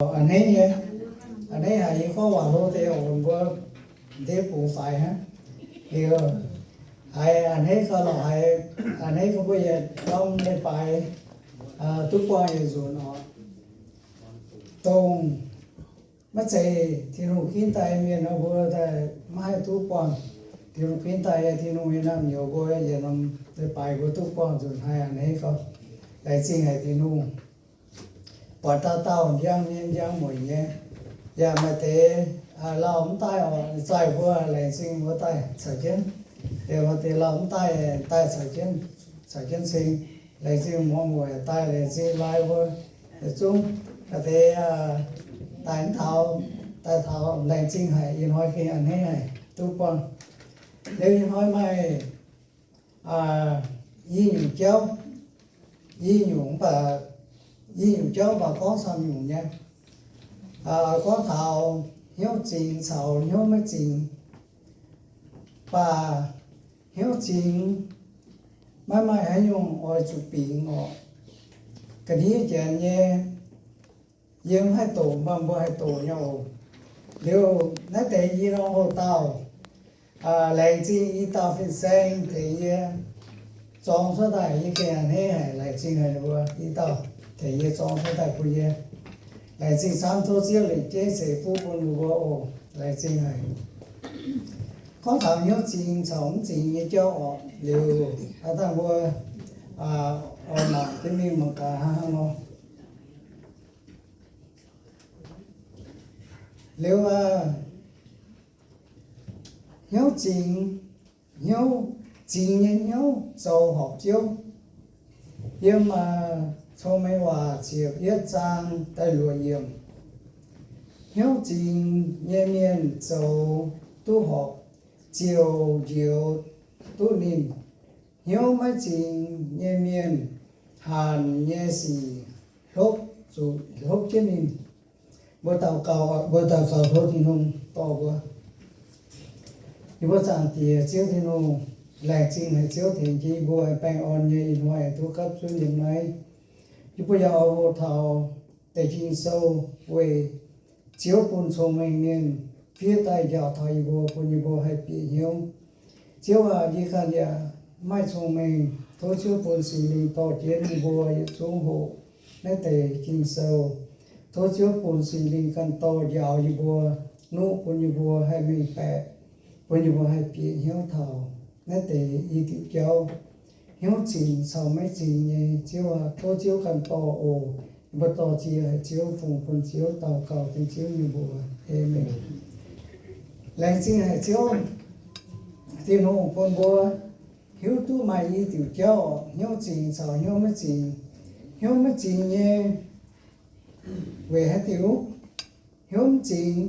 a'hneiv nyei. A'hneiv haic, yie gorngv waac hlo deix oc, mbuo ndeic bungx faix hnangv. Liuz haiz a'hneiv gau lorqc, haiz a'hneiv gau mbuo yietc norm leiz-baaix duqv buangh yietc nzunc oc. Dongh maiv zeiz Tin-Hungh ginv daaih mienh nor, mbuo daaih maiv haih duqv buangh. Tin-Hungh ginv daaih nyei, Tin-Hungh nyei naamh nyouz mbuo yietc norm leiz-baaix mbuo duqv buangh nzunc haiz a'hneiv gau. Laengz zingh haic Tin-Hungh. Buatc dauh dauh njang mienh njang mueic nyei, yaac maaih deix lauh mv daaih oc, zaih mbuo laengz zingh mbuo daaih caux jienv. Liuz maaih deix lauh mv daaih, daaih caux jienv, caux jienv ceng. Laengz zingh muoz mueic daaih, laengz zingh laai mbuo yietc zungv. Maaih deix daaih mv taux, daaih taux, laengz zingh haic, ih hnoi gengh a'hneiv haic duqv buangh. Liuz ih hnoi maaih i nyungc jauv, i nyungc mv baac, i nyungc jauv mv baac gorngv camv nyungc nyei. Gorngv taux hnyouv zingx caux hnyouv maiv zingx. Mv baac hnyouv zingx maiv maaih haaix nyungc oix zuqc bingx oc. Ga'ndiev janx nyei, yie mv haih doqc, mv baac mbuo haih doqc nyei oc. Liuz naaiv deix i norm hoc-dauh laengz zingh i dauh fin-saeng tengx yie zorng cuotv daaih, yie gengh a'hneiv haic, laengz zingh haic ninh mbuo i dauh tengx yie zorng cuotv daaih bun yie. Laengz zingh camv, tov Ziouv lengc jeiv ceix fuqv bun ninh mbuo oc. Laengz zingh haic. Gorngv taux hnyouv zingx caux mv zingx nyei jauv oc, liuz aav dangh mbuo oix mangc jienv mingh mangc gaax hnangv haaix nor. Liuz hnyouv zingx, hnyouv zingx nyei hnyouv zoux horpc Ziouv. Yiem Cong-Mengh Waac ziepc yietv zaang da'luoqc yiemc, hnyouv zingx nyei mienh zoux duqv horpc, ziouc njoux duqv ninh. Hnyouv maiv zingx nyei mienh, hanc nyei sic hlopv zuqc hlopv jienv ninh. Mbuo daux gaux, mbuo daux gaux tov Tin-Hungh dorh mbuo. Yie mbuo Zaangc Diex Ziouv Tin-Hungh, laengz zingh haic Ziouv tengx jienv yie mbuo baengh orn nyei ih hnoi duqv gapv zunv yiem naaiv. Yie mbuo yaac oix hoqc taux deix Ging-Sou weic Ziouv bun cong-mengh mienh fiev daaih njaaux taux yie mbuo, bun yie mbuo haih bieqc hnyouv. Ziouv aac, yie ganh yaac maaih cong-mengh. Tov Ziouv bun Singx Lingh dorh jienv yie mbuo yietc zungv hoqc naaiv deix Ging-Sou. Tov Ziouv bun Singx Lingh ganh dorh njaaux yie mbuo, nuqv bun yie mbuo haih mengh baeqc, bun yie mbuo haih bieqc hnyouv taux naaiv deix i diuc jauv, hnyouv zingx caux maiv zingx nyei. Ziouv aac, tov Ziouv ganh dorh oc. Yie mbuo dorh ziec haic Ziouv, fungx bun Ziouv daux gaux dengv Ziouv nyei mbuox. Aamen. Laengz zingh haic Ziouv Tin-Hungh bun mbuo hiuv duqv maaih i diuc jauv oc, hnyouv zingx caux hnyouv maiv zingx. Hnyouv maiv zingx nyei weic haaix diuc? Hnyouv mv zingx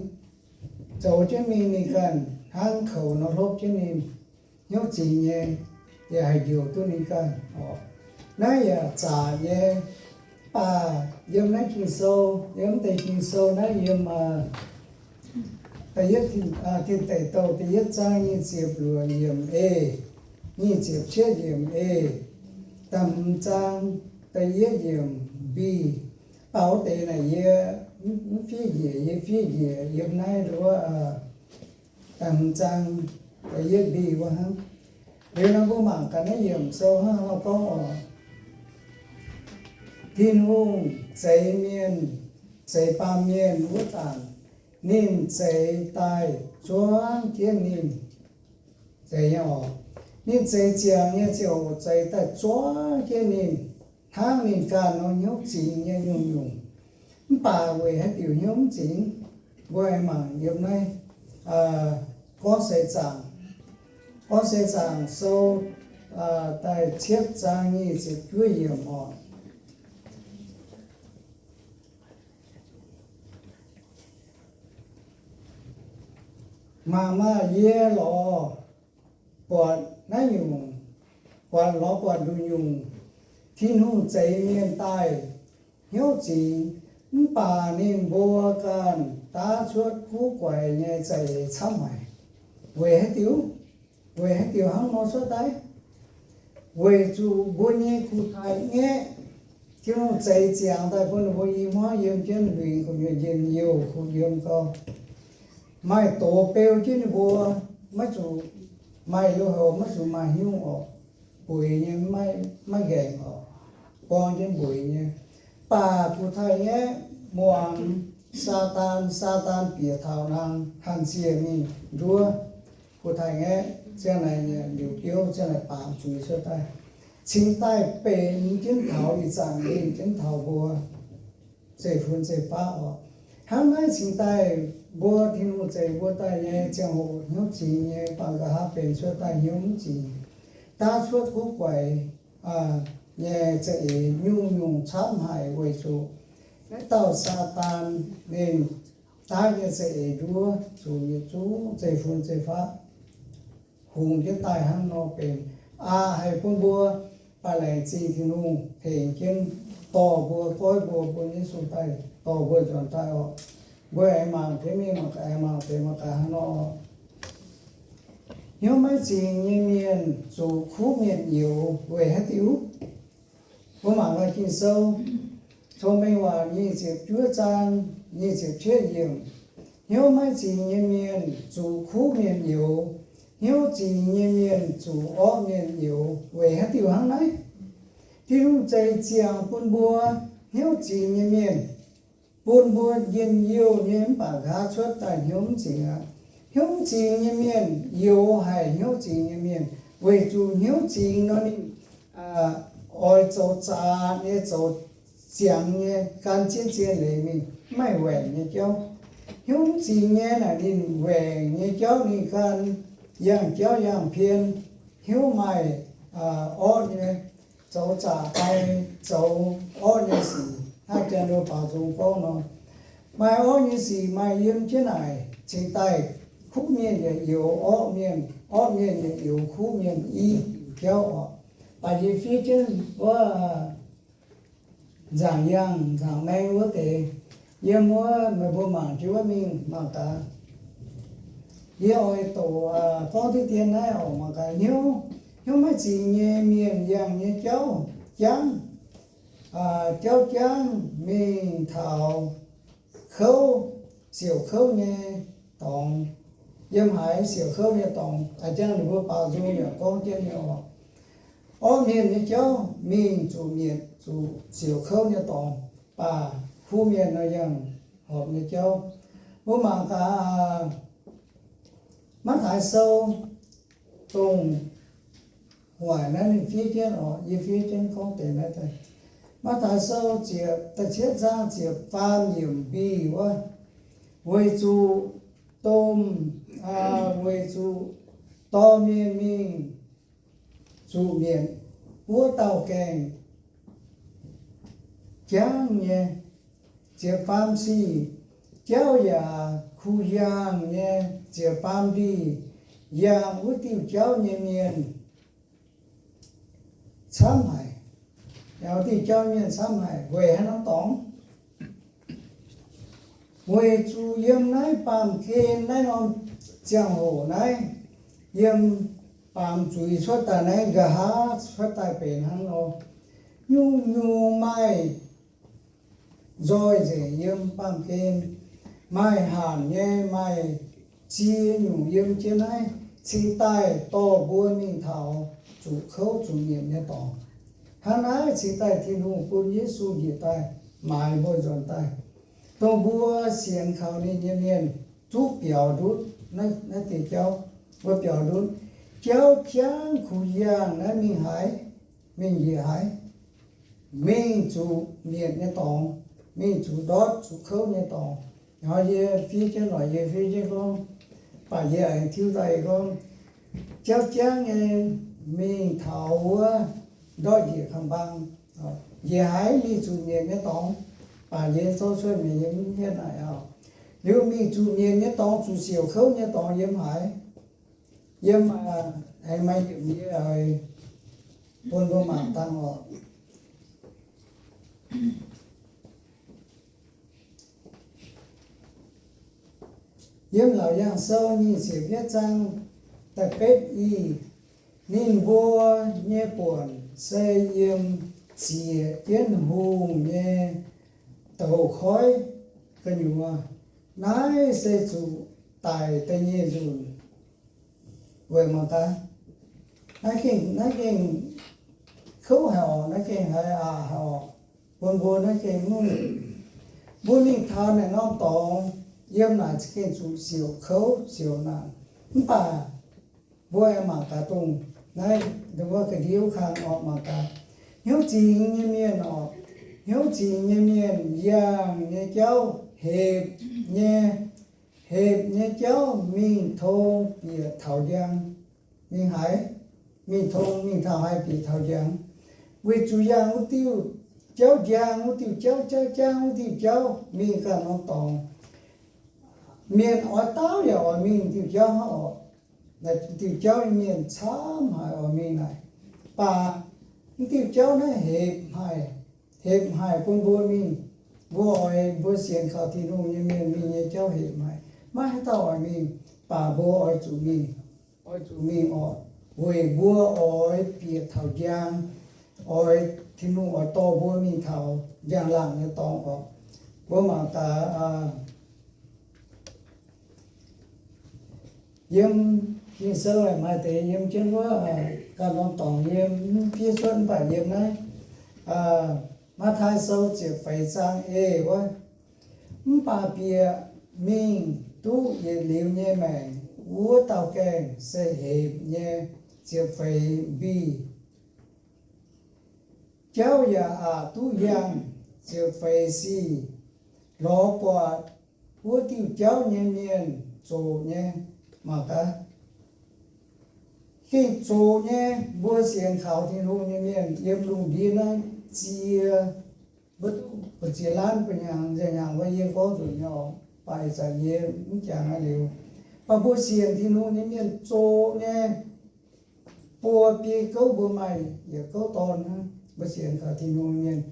zoux jienv mingh ninh ganh hnangv koux nor hlopv jienv ninh. Hnyouv zingx nyei yaac haih njoux duqv ninh ganh oc. Naaiv yaac zaqc nyei. Mv baac yiem naaiv Ging-Sou, yiem mv deix Ging-Sou naaiv yiem Tin Deic Douh da'yietv zaang nyic ziepc luoqc yiemc eix, nyic ziepc cietv yiemc eix, da'hmz zaang da'yietv yiemc mbi. Mv baac wuov deix naaic yie mv fiev njiec, yie fiev njiec yiem naaiv wuov da'hmz zaang da'yietv mbi wuov hnangv. Liuz nor mbuo mangc gaax naaiv yiemc sou hnangv haaix nor gorngv oc. Tin-Hungh zeix mienh, zeix baamh mienh wuov zanc, ninh zeix daaih zuangv jienv ninh. Zeix nyei oc. Ninh zeix ziangx nyei ziouc zeix daaih zuangv jienv ninh, hnangv ninh ganh nor hnyouv zingx nyei nyungc-nyungc. Mv baac weic haaix diuc hnyouv mv zingx? Mbuo aengx mangc yiem naaiv Gorngv Seix Zaangc, Gorngv Seix Zaangc sou da'cietv zaang nyic ziepc juov yiemc oc. Mangc maah! Yie lorz buatc naaiv nyungc, buatc lorz buatc nduqc nyungc, Tin-Hungh zeix mienh daaih hnyouv zingx, mv baac ninh mbuo ganh daav cuotv kuv guaix nyei za'eix camv haic. Weic haaix diuc? Weic haaix diuc hnangv nor cuotv daaih? Weic zuqc mbuo nyei kuh taaih ngaeqv, Tin-Hungh zeix ziangx daaih bun ninh mbuo i hmuangv yiem jienv luic gu'nyuoz njien-youh kuh yiem gau. Maaih doz beu jienv ninh mbuo, maiv zuqc maaih lui-houx, maiv zuqc maaih hnyouv orqc. Mbueiz nyei, maiv nqaengc orqc, buang jienv mbueiz nyei. Baac kuh taaih ngaeqv muangx Saadaan, Saadaan bieqc taux naang, hanc ziec mingh nduov kuh taaih ngaeqv, ziang naaic liuc biouv, ziang naaic baamz zuiz cuotv daaih, cingx daaih benx jienv taux ih zanc, ninh jienv taux mbuo zeiv-fun zeiv-faqv orqc. Hnangv naaiv cingx daaih mbuo Tin-Hungh zeix mbuo daaih nyei ziangh hoc hnyouv zingx nyei, baac nqa'haav benx cuotv daaih hnyouv mv zingx, daav cuotv guv guaix nyei za'eix nyungc-nyungc camv haic, weic zuqc naaiv dauh Saadaan ninh daav nyei za'eix nduov zuqc yietc zungv zeiv-fun zeiv-faqv hungx jienv daaih hnangv nor benx. Aqc haih bun mbuo baac laengz zingh Tin-Hungh tengx jienv dorh mbuo, goiv mbuo, bun Yesu daaih dorh mbuo nzuonx daaih orqc. Mbuo aengx mangc deix mingh, mangc gaax, aengx mangc deix mangc gaax hnangv nor. Hnyouv maiv zingx nyei mienh zuqc kuv mienh youx weic haaix diuc? Mbuo mangc gaax Ging-Sou, Cong-Mengh Waac nyic ziepc juov zaang nyic ziepc cietv yiemc. Hnyouv maiv zingx nyei mienh zuqc kuv mienh youx. Hnyouv zingx nyei mienh zuqc orqv mienh youx. Weic haaix diuc hnangv naaiv? Tin-Hungh zeix ziangx bun mbuo hnyouv zingx nyei mienh, bun mbuo njien-youh nyei mv baac nqa'haav cuotv daaih hnyouv mv zingx aqv. Hnyouv mv zingx nyei mienh youx haic hnyouv zingx nyei mienh, weic zuqc hnyouv zingx nor ninh oix zoux zaqc nyei, zoux ziangx nyei, gan jienv zien leiz mingh, mv maaih waengc nyei jauv. Hnyouv mv zingx nyei naaic ninh waengc nyei jauv ninh gan yangh jauv yangh pien, hnyouv maaih orqv nyei, zoux zaqc fai zoux orqv nyei sic. Hnangv janx-luoqc baaux nzung gorngv nor, maaih orqv nyei sic maaih yiem jienv naaic cingx daaih kuv mienh yaac youx orqv mienh, orqv mienh yaac youx kuv mienh i jauv orqc. Baac yie fiev jienv wuov nzaangc yangh nzaangc maeng wuov deix, yiem wuov meih mbuo mangc jienv wuov mingh mangc gaax. Yie oix doqc gorngv diqv dien naaiv oc, mangc gaax hnyouv, hnyouv maiv zingx nyei mienh yangh nyei jauv jangv, jauv jangv mingh taux kouv, siouc kouv nyei dorngx. Yiem haaix siouc kouv nyei dorngx, a'jangv ninh mbuo baaux nzung yaac gorngv jienv nyei oc. Orqv mienh nyei jauv mingh zuqc mietc zuqc siouc kouv nyei dorngx, baac kuv mienh nor yangh horpc nyei jauv. Mbuo mangc gaax Matv^taai Sou, dongh hoic naaiv ninh fiev jienv oc, yie fiev jienv gorngv deix naaiv daaih. Matv^taai Sou ziepc, da'cietv zaang ziepc faam yiemc B wuov, weic zuqc domh, weic zuqc dorh mienh mingh zuqc mietc wuov dauh gaengh jangv nyei. Ziepc faam sic, jauv yaac kuh yaangh nyei. Ziepc faam ndih, yangh wuov diuh jauv nyei mienh camv haic. Yangh wuov diuh jauv mienh camv haic weic haaix norm dorngx? Weic zuqc yiem naaiv baamh gen naaiv norm ziangh hoc naaiv, yiem baamz zuiz cuotv daaih naaiv, nqa'haav cuotv daaih benx hnangv nor. Nyungc-nyungc maaih nzoih nzengc yiem baamh gen, maaih hanc nyei, maaih ziex nyungc yiem jienv naaiv, cingx daaih dorh mbuo mingh taux zuqc kouv zuqc mietc nyei dorngx. Hnangv naaiv cingx daaih Tin-Hungh bun Yesu njiec daaih maaiz mbuo nzuonx daaih, dongh mbuo sienx kaux ninh nyei mienh duqv biaux ndutv naaiv deix jauv. Mbuo biaux ndutv jauv jangv kuh yaangh naaiv mingh haaix, mingh njiec haaix? Mingh zuqc mietc nyei dorngx, mingh zuqc ndortv zuqc kouv nyei dorngx. Hnoi yie fiev jienv lorqc, yie fiev jienv gorngv, baac yie aengx tiuv daaih gorngv, jauv jangv nyei mingh taux wuov ndortv njiec ka'mbang, njiec haaix mingh zuqc mietc nyei dorngx. Baac yie zorqv cuotv mi'aqv, yie mv hietv naaic oc. Liuz mingh zuqc mietc nyei dorngx, zuqc siouc kouv nyei dorngx yiem haaix? Yiem, aengx maaih yiemc yie oix bun mbuo mangc dangh oc. Yiem Laauc Yaangh Sou nyic ziepc yietv zaang da'betv i, ninh mbuo nyei buonc se yiem ziec jienv hungh nyei douz-koiv gu'nyuoz. Naaiv se zuqc daic da'nyeic nzunc. Weic mangc gaax, naaiv gengh, naaiv gengh kouv haic orqc, naaiv gengh haiz aqc haic orqc, bun mbuo naaiv gengh mv, mbuo mingh taux naaic norm dorngx, yiem naaic za'gengh zuqc siouc kouv siouc naanc. Mv baac mbuo aengx mangc gaax dongh naaiv, wuov ga'ndiev wuov kang orqc, mangc gaax, hnyouv zingx nyei mienh orqc, hnyouv zingx nyei mienh yangh nyei jauv hepc nyei, hepc nyei jauv mingh tong bieqc taux njang, mingh haaix, mingh tong mingh taux haaix bieqc taux njang. Weic zuqc yangh wuov diuh jauv njang, wuov diuh jauv jauv jangv, wuov diuh jauv mingh ganh norm dorngx. Mienh oix daauv yaac oix mingh diuh jauv hnangv orqc. Naaic diuh jauv mienh camv haic oix mingh naaic. Mv baac mv diuh jauv naaiv hepc haic, hepc haic bun mbuo mingh. Mbuo oix, mbuo sienx kaux Tin-Hungh nyei mienh mingh nyei jauv hepc haic. Maiv haaix dauh oix mingh, baac mbuo oix zuqc mingh, oix zuqc mingh orqc, weic mbuo oix bieqc taux njang, oix, Tin-Hungh oix dorh mbuo mingh taux njang-laangc nyei dorngx orqc. Mbuo mangc gaax, yiem Ging-Sou maaih deix yiem jienv wuov, ganh norm dorngx yiem mv fiev cuotv mv baac yiem naaiv Matv^taai Sou ziepc feix zaang eix wuov, mv baac bieqc mingh duqv yietc liuz nyei maengc wuov dauh gaengh se hepc nyei ziepc feix mbih, jauv yaac aqc duqv yangh ziepc feix sic, lorz buatc wuov diuh jauv nyei mienh zoqc nyei. Mangc gaax, gengh zoqc nyei. Mbuo sienx kaux Tin-Hungh nyei mienh yiem lungh ndiev naaiv ziex, mbuo duqv ziex laanh mbuo hnyangx nzengc hnyangx wuov yie gorngv nzunc nyei orqc, baac ih zanc yie mv jangx naaiv liuz. Baac mbuo sienx Tin-Hungh nyei mienh zoqc nyei. Buo biei gouv mbuo maaih yietc gouv dorn hnangv. Mbuo sienx kaux Tin-Hungh nyei mienh,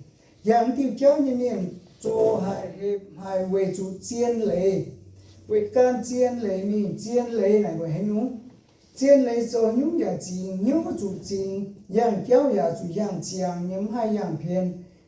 yangh diuh jauv nyei mienh zoqc haic, hepc haic weic zuqc zien leiz, weic gan zien leiz mingh. Zien leiz naaic weic haaix nyungc? Zien leiz zoux nyungc yaac zingx, hnyouv zuqc zingx, yangh jauv yaac zuqc yangh ziangx nyei, mv haih yangh pien.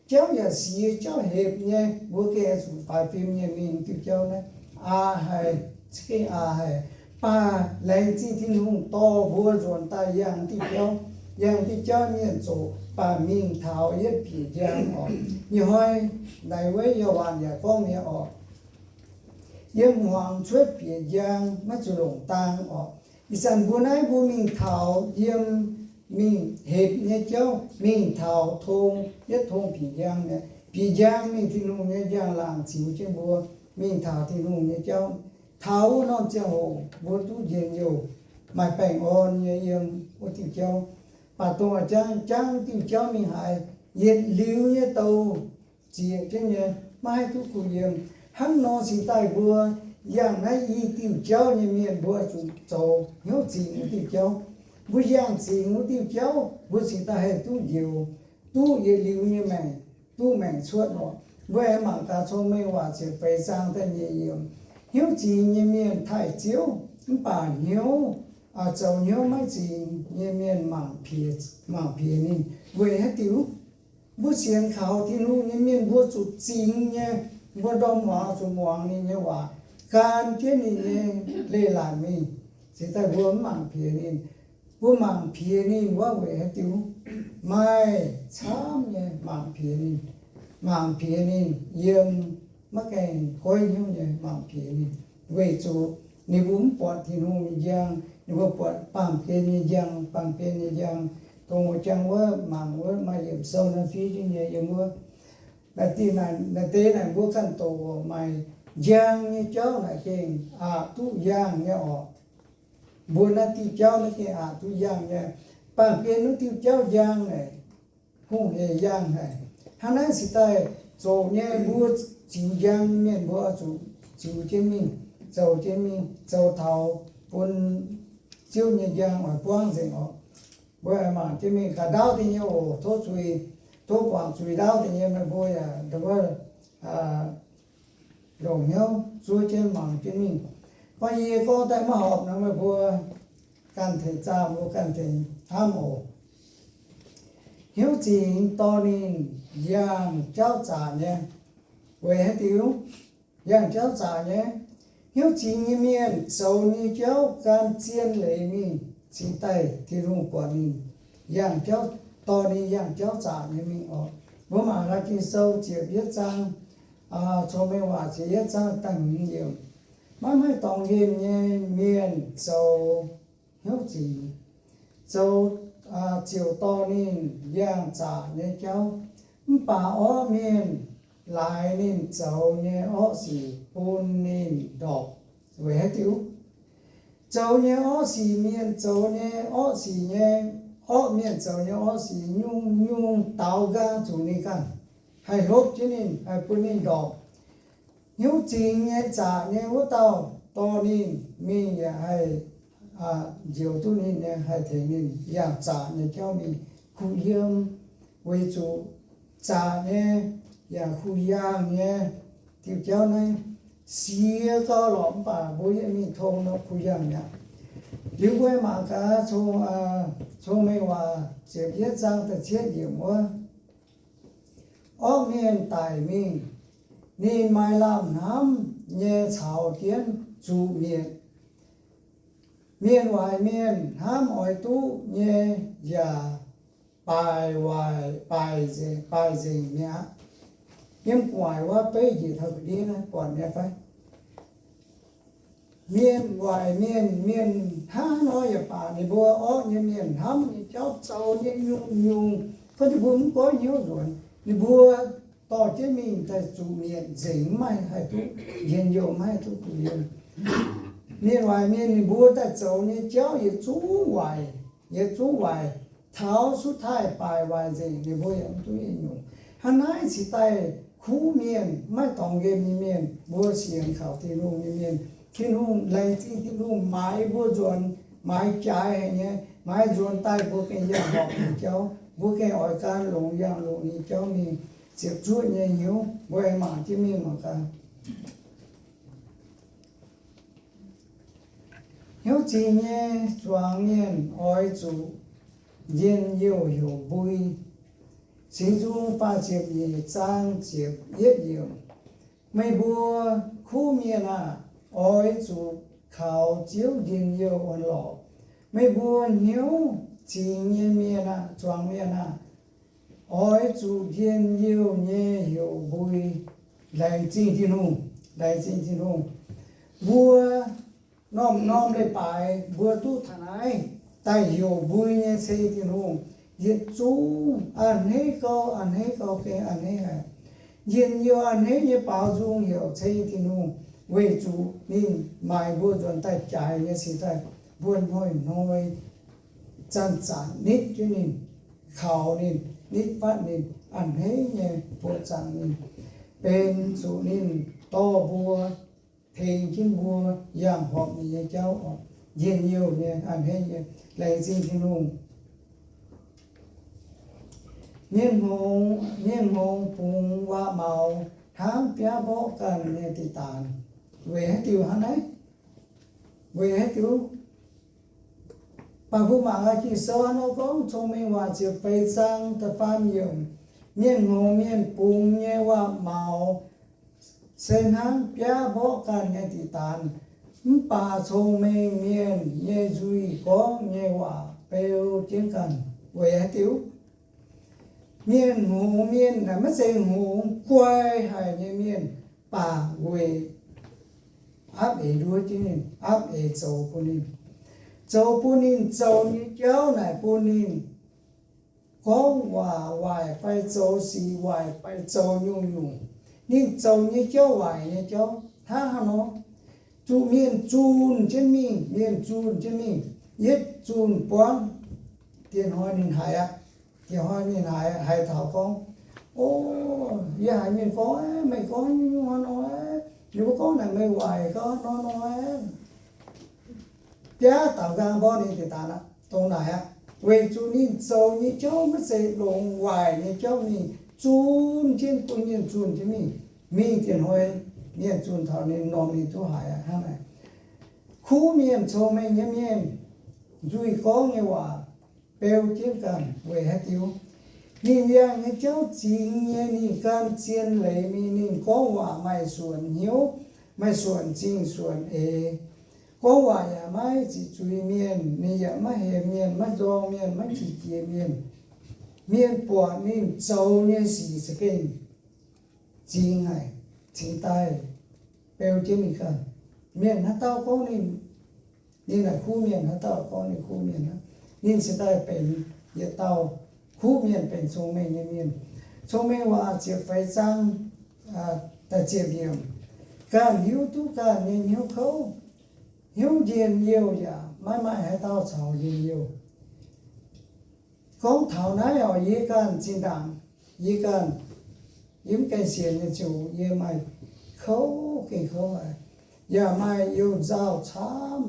Jauv yaac siex, jauv hepc nyei, mbuo gengh zuqc faix fim nyei mingh diuh jauv naaiv. Aqc haic, za'gengh aqc haic. Baac laengz zingh Tin-Hungh dorh mbuo nzuonx daaih yangh diuh jauv, yangh diuh jauv mienh zoqc, baac mingh taux yietv bieqc njang orqc. Ih hnoi naaiv wuov Yo^han yaac gorngv mi'aqv orqc, yiem hmuangx cuotv bieqc njang maiv zuqc longc dang orqc. Ih zanc mbuo naaiv mbuo mingh taux yiem, mingh hepc nyei jauv mingh taux tong, yietv tong bieqc njang mi'aqv. Bieqc njang mingh Tin-Hungh nyei njang-laangc ziux jienv mbuo mingh taux Tin-Hungh nyei jauv. Taux wuov norm ziangh hoc mbuo duqv njien-youh, maaih baengh orn nyei yiem wuov diuh jauv. Baac dongh a'jang jangv diuh jauv mingh haaix, yietc liuz nyei douz zieqc jienv nyei, maiv haih duqv kuh yiem. Hnangv nor cingx daaih mbuo yangh naaiv i diuh jauv nyei mienh mbuo zuqc zoux hnyouv zingx wuov diuh jauv. Mbuo yangh zingx wuov diuh jauv mbuo cingx daaih haih duqv njoux, duqv yietc liuz nyei maengc, duqv maengc cuotv orqc. Mbuo aengx mangc gaax Cong-Mengh Waac ziepc feix zaang da'nyeic yiemc, hnyouv zingx nyei mienh taaih Ziouv, mv baac hnyouv, zoux hnyouv maiv zingx nyei mienh mangc piex, mangc piex ninh. Weic haaix diuc? Mbuo sienx kaux Tin-Hungh nyei mienh mbuo zuqc zingx nyei, mbuo ndorm muangx zuqc muangx ninh nyei waac, gan jienv ninh nyei leiz-latc mingh. Cingx daaih mbuo mv mangc piex ninh. Mbuo mangc piex ninh wuov weic haaix diuc? Maaih camv nyei mangc piex ninh. Mangc piex ninh yiem maiv gaengh goiv hnyouv nyei mangc piex ninh, weic zuqc ninh mbuo mv buatc Tin-Hungh nyei njang, ninh mbuo buatc baamh gen nyei njang, baamh gen nyei njang. Dongh wuov jangx wuov mangc wuov maaih yiemc sou naaiv fiev jienv nyei yiem wuov. Naaiv deix naaic mbuo ganh doqc maaih njang nyei jauv naaic gengh aqc duqv yangh nyei orqc. Mbuo naaiv diuh jauv naaiv gengh aqc duqv yangh nyei. Baamh gen wuov diuh jauv njang naaic, hungh heic yangh haic. Hnangv naaiv cingx daaih zoqc nyei mbuo ziux njang nyei mienh mbuo oix zuqc ziux jienv mingh, zoux jienv mingh, zoux taux bun Ziouv nyei njang oix buangv nzengc orqc. Mbuo mangc jienv mingh gaax ndaauv deix nyei oc. Tov zuiz, tov guangc zuiz ndaauv deix nyei, meih mbuo yaac ndongc wuov longc hnyouv zuov jienv mangc jienv mingh. Gorngv yie gorngv daaih maiv horpc nor, meih mbuo ganh tengx zaah, mbuo ganh tengx hnamv oc. Hnyouv zingx dorh ninh yangh jauv zaqc nyei. Weic haaix diuc? Yangh jauv zaqc nyei. Hnyouv zingx nyei mienh zoux nyei jauv gan zien leiz mingh, cingx daaih Tin-Hungh buatc ninh yangh jauv, dorh ninh yangh jauv zaqc nyei mingh oc. Mbuo mangc gaax Ging-Sou ziepc yietv zaang, Cong-Mengh Waac ziepc yietv zaang da'hmz yiemc. Maiv maaih dorngx nqemh nyei mienh zoux hnyouv zingx, zoux, ziouc dorh ninh yangh zaqc nyei jauv. Mv baac orqv mienh laaix ninh zoux nyei orqv sic bun ninh ndorpc. Weic haaix diuc? Zoux nyei orqv sic, mienh zoux nyei orqv sic nyei, orqv mienh zoux nyei orqv sic nyungc-nyungc daaux nqaang zuqc ninh ganh, haih hlopv jienv ninh, haih bun ninh ndorpc. Hnyouv zingx nyei zaqc nyei wuov dauh dorh ninh mingh yaac haih njoux duqv ninh nyei, haih tengx ninh yangh zaqc nyei jauv mingh kuh yiem, weic zuqc zaqc nyei yaac kuh yangh nyei diuh jauv naaiv sie gau lorqc, mv baac mbuo yaac mingh tong nor kuh yangh mi'aqv. Liuz mbuo mangc gaax Cong-Mengh Waac ziepc yietv zaang da'cietv yiemc wuov, orqv mienh daic mingh, ninh maaih lamh hnamv nyei caux jienv zuqc mietc. Mienh waaic mienh hnamv oix duqv nyei yaac baaic waaic, baaic nzengc, baaic nzengc mi'aqv. Yiem gu'nguaaic wuov beiv njiec taux ga'ndiev naaiv buatc nyei fai? Mienh waaic mienh, mienh hnangv nor yaac baac ninh mbuo orqv nyei mienh hnamv nyei jauv zoux nyei nyungc-nyungc, gorngv ninh mbuo mv goiv hnyouv nzuonx, ninh mbuo dorh jienv mingh daaih zuqc mietc nzengc, mv maaih haih duqv njien-youh, mv maaih haih duqv kuh yiem. Mienh waaic mienh ninh mbuo daaih zoux nyei jauv yietc zungv waaic, yietc zungv waaic, taux สุดท้าย baaic waaic nzengc, ninh mbuo yaac mv duqv nyungc-nyungc. Hnangv naaiv cingx daaih kuv mienh, maiv dorngx nqemh nyei mienh, mbuo sienx kaux Tin-Hungh nyei mienh, Tin-Hungh, laengz zingh Tin-Hungh maaiz mbuo nzuonx, maaiz jaaix haic nyei, maaiz nzuonx daaih mbuo gengh yangh horpc nyei jauv, mbuo gengh oix gan longx yangh longx nyei jauv mingh ziepc zuoqv nyei hnyouv. Mbuo aengx mangc jienv mingh mangc gaax. Hnyouv zingx nyei zuangx mienh oix zuqc njien-youh heuc mbui. Singx Nzung faah ziepc nyeic zaang ziepc yietv yiemc. Meih mbuo kuv mienh aah! Oix zuqc kaux Ziouv njien-youh orn-lorqc. Meih mbuo hnyouv zingx nyei mienh aah! Zuangx mienh aah! Oix zuqc njien-youh nyei heuc mbui. Laengz zingh Tin-Hungh, laengz zingh Tin-Hungh. Mbuo norm-norm leiz-baaix mbuo duqv taux naaiv daaih heuc mbui nyei ceng Tin-Hungh, yietc zungv a'hneiv gau, a'hneiv gau, gengh a'hneiv haic. Njien-youh a'hneiv nyei baaux nzung heuc ceng Tin-Hungh, weic zuqc ninh maaic mbuo nzuonx daaih jaaix nyei cingx daaih mbuo hnoi-hnoi zanc-zanc nitv jienv ninh, kaux ninh, nitv fatv ninh, a'hneiv nyei mbuoqc zaangc ninh, benx zuqc ninh dorh mbuo, tengx jienv mbuo yangh horpc ninh nyei jauv oc. Njien-youh nyei, a'hneiv nyei, laengz zingh Tin-Hungh. Mienh hngongx, mienh hngongx bungx waac-maux hnangv biaav mborqv ganh nyei diqc daanz. Weic haaix diuc hnangv naaiv? Weic haaix diuc? Baac mbuo mangc gaax Ging-Sou hnangv nor gorngv, Cong-Mengh Waac ziepc feix zaang da'faam yiemc, mienh hngongx mienh bungx nyei waac-maux se hnangv biaav mborqv ganh nyei diqc daanz, mv baac cong-mengh mienh nyei nzuih gorngv nyei waac beu jienv ganh. Weic haaix diuc? Mienh hngongx mienh naaic maiv zeiz hngongx guai haic nyei mienh, baac weic aapv eix nduov jienv ninh, aapv eix zoux bun ninh, zoux bun ninh zoux nyei jauv naaic bun ninh gorngv waac waaic fai zoux sic waaic fai zoux nyungc-nyungc. Ninh zoux nyei jauv waaic nyei jauv hnangv haaix nor? Zuqc mienh zunh jienv mingh, mienh zunh jienv mingh, yietv zunh buangv, diex hnoi ninh haiz aqv. Diex hnoi ninh haiz, haiz taux gorngv, O, yie haiz mienh gorngv, meih gorngv nyungc-nyungc hnangv nor, ninh mbuo gorngv naaic meih waaic gorngv nor nor, biaav daaux nqaang mborqv ninh diqc daanz aqv, dongh naaic aqv. Weic zuqc ninh zoux nyei jauv maiv zeiz longx waaic nyei jauv mingh, zunh jienv bun mienh zunh jienv mingh, mingh diex hnoi mienh zunh taux ninh, norm ninh duqv haiz aqv hnangv naaic. Kuv mienh, cong-mengh nyei mienh, nzuih gorngv nyei waac beu jienv ganh. Weic haaix diuc? Ninh yangh nyei jauv zingx nyei, ninh gan zien leiz mingh. Ninh gorngv waac maaih suonc hnyouv, maaih suonc zingh suonc eix. Gorngv waac yaac maiv ziqc zuiz mienh, ninh yaac maiv hemx mienh, maiv nzorng mienh, maiv qiex jiez mienh. Mienh buatc ninh zoux nyei sic za'gengh zingx haic, cingx daaih beu jienv ninh ganh. Mienh haaix dauh gorngv ninh, ninh naaic kuv mienh, haaix dauh gorngv ninh kuv mienh aqv, ninh cingx daaih benx yietc dauh kuv mienh, benx cong-mengh nyei mienh. Cong-Mengh Waac ziepc feix zaang da'ziepc yiemc, ganh hiuv duqv ganh nyei hnyouv kouv, hnyouv njien-youh yaac maiv maaih haaix dauh caux njien-youh. Gorngv taux naaiv oc, yie ganh zinh ndaangc, yie ganh, yie mv gaengh sienx nyei ziangh hoc yie maaih kouv gengh kouv haic, yaac maaih you-nzauh camv.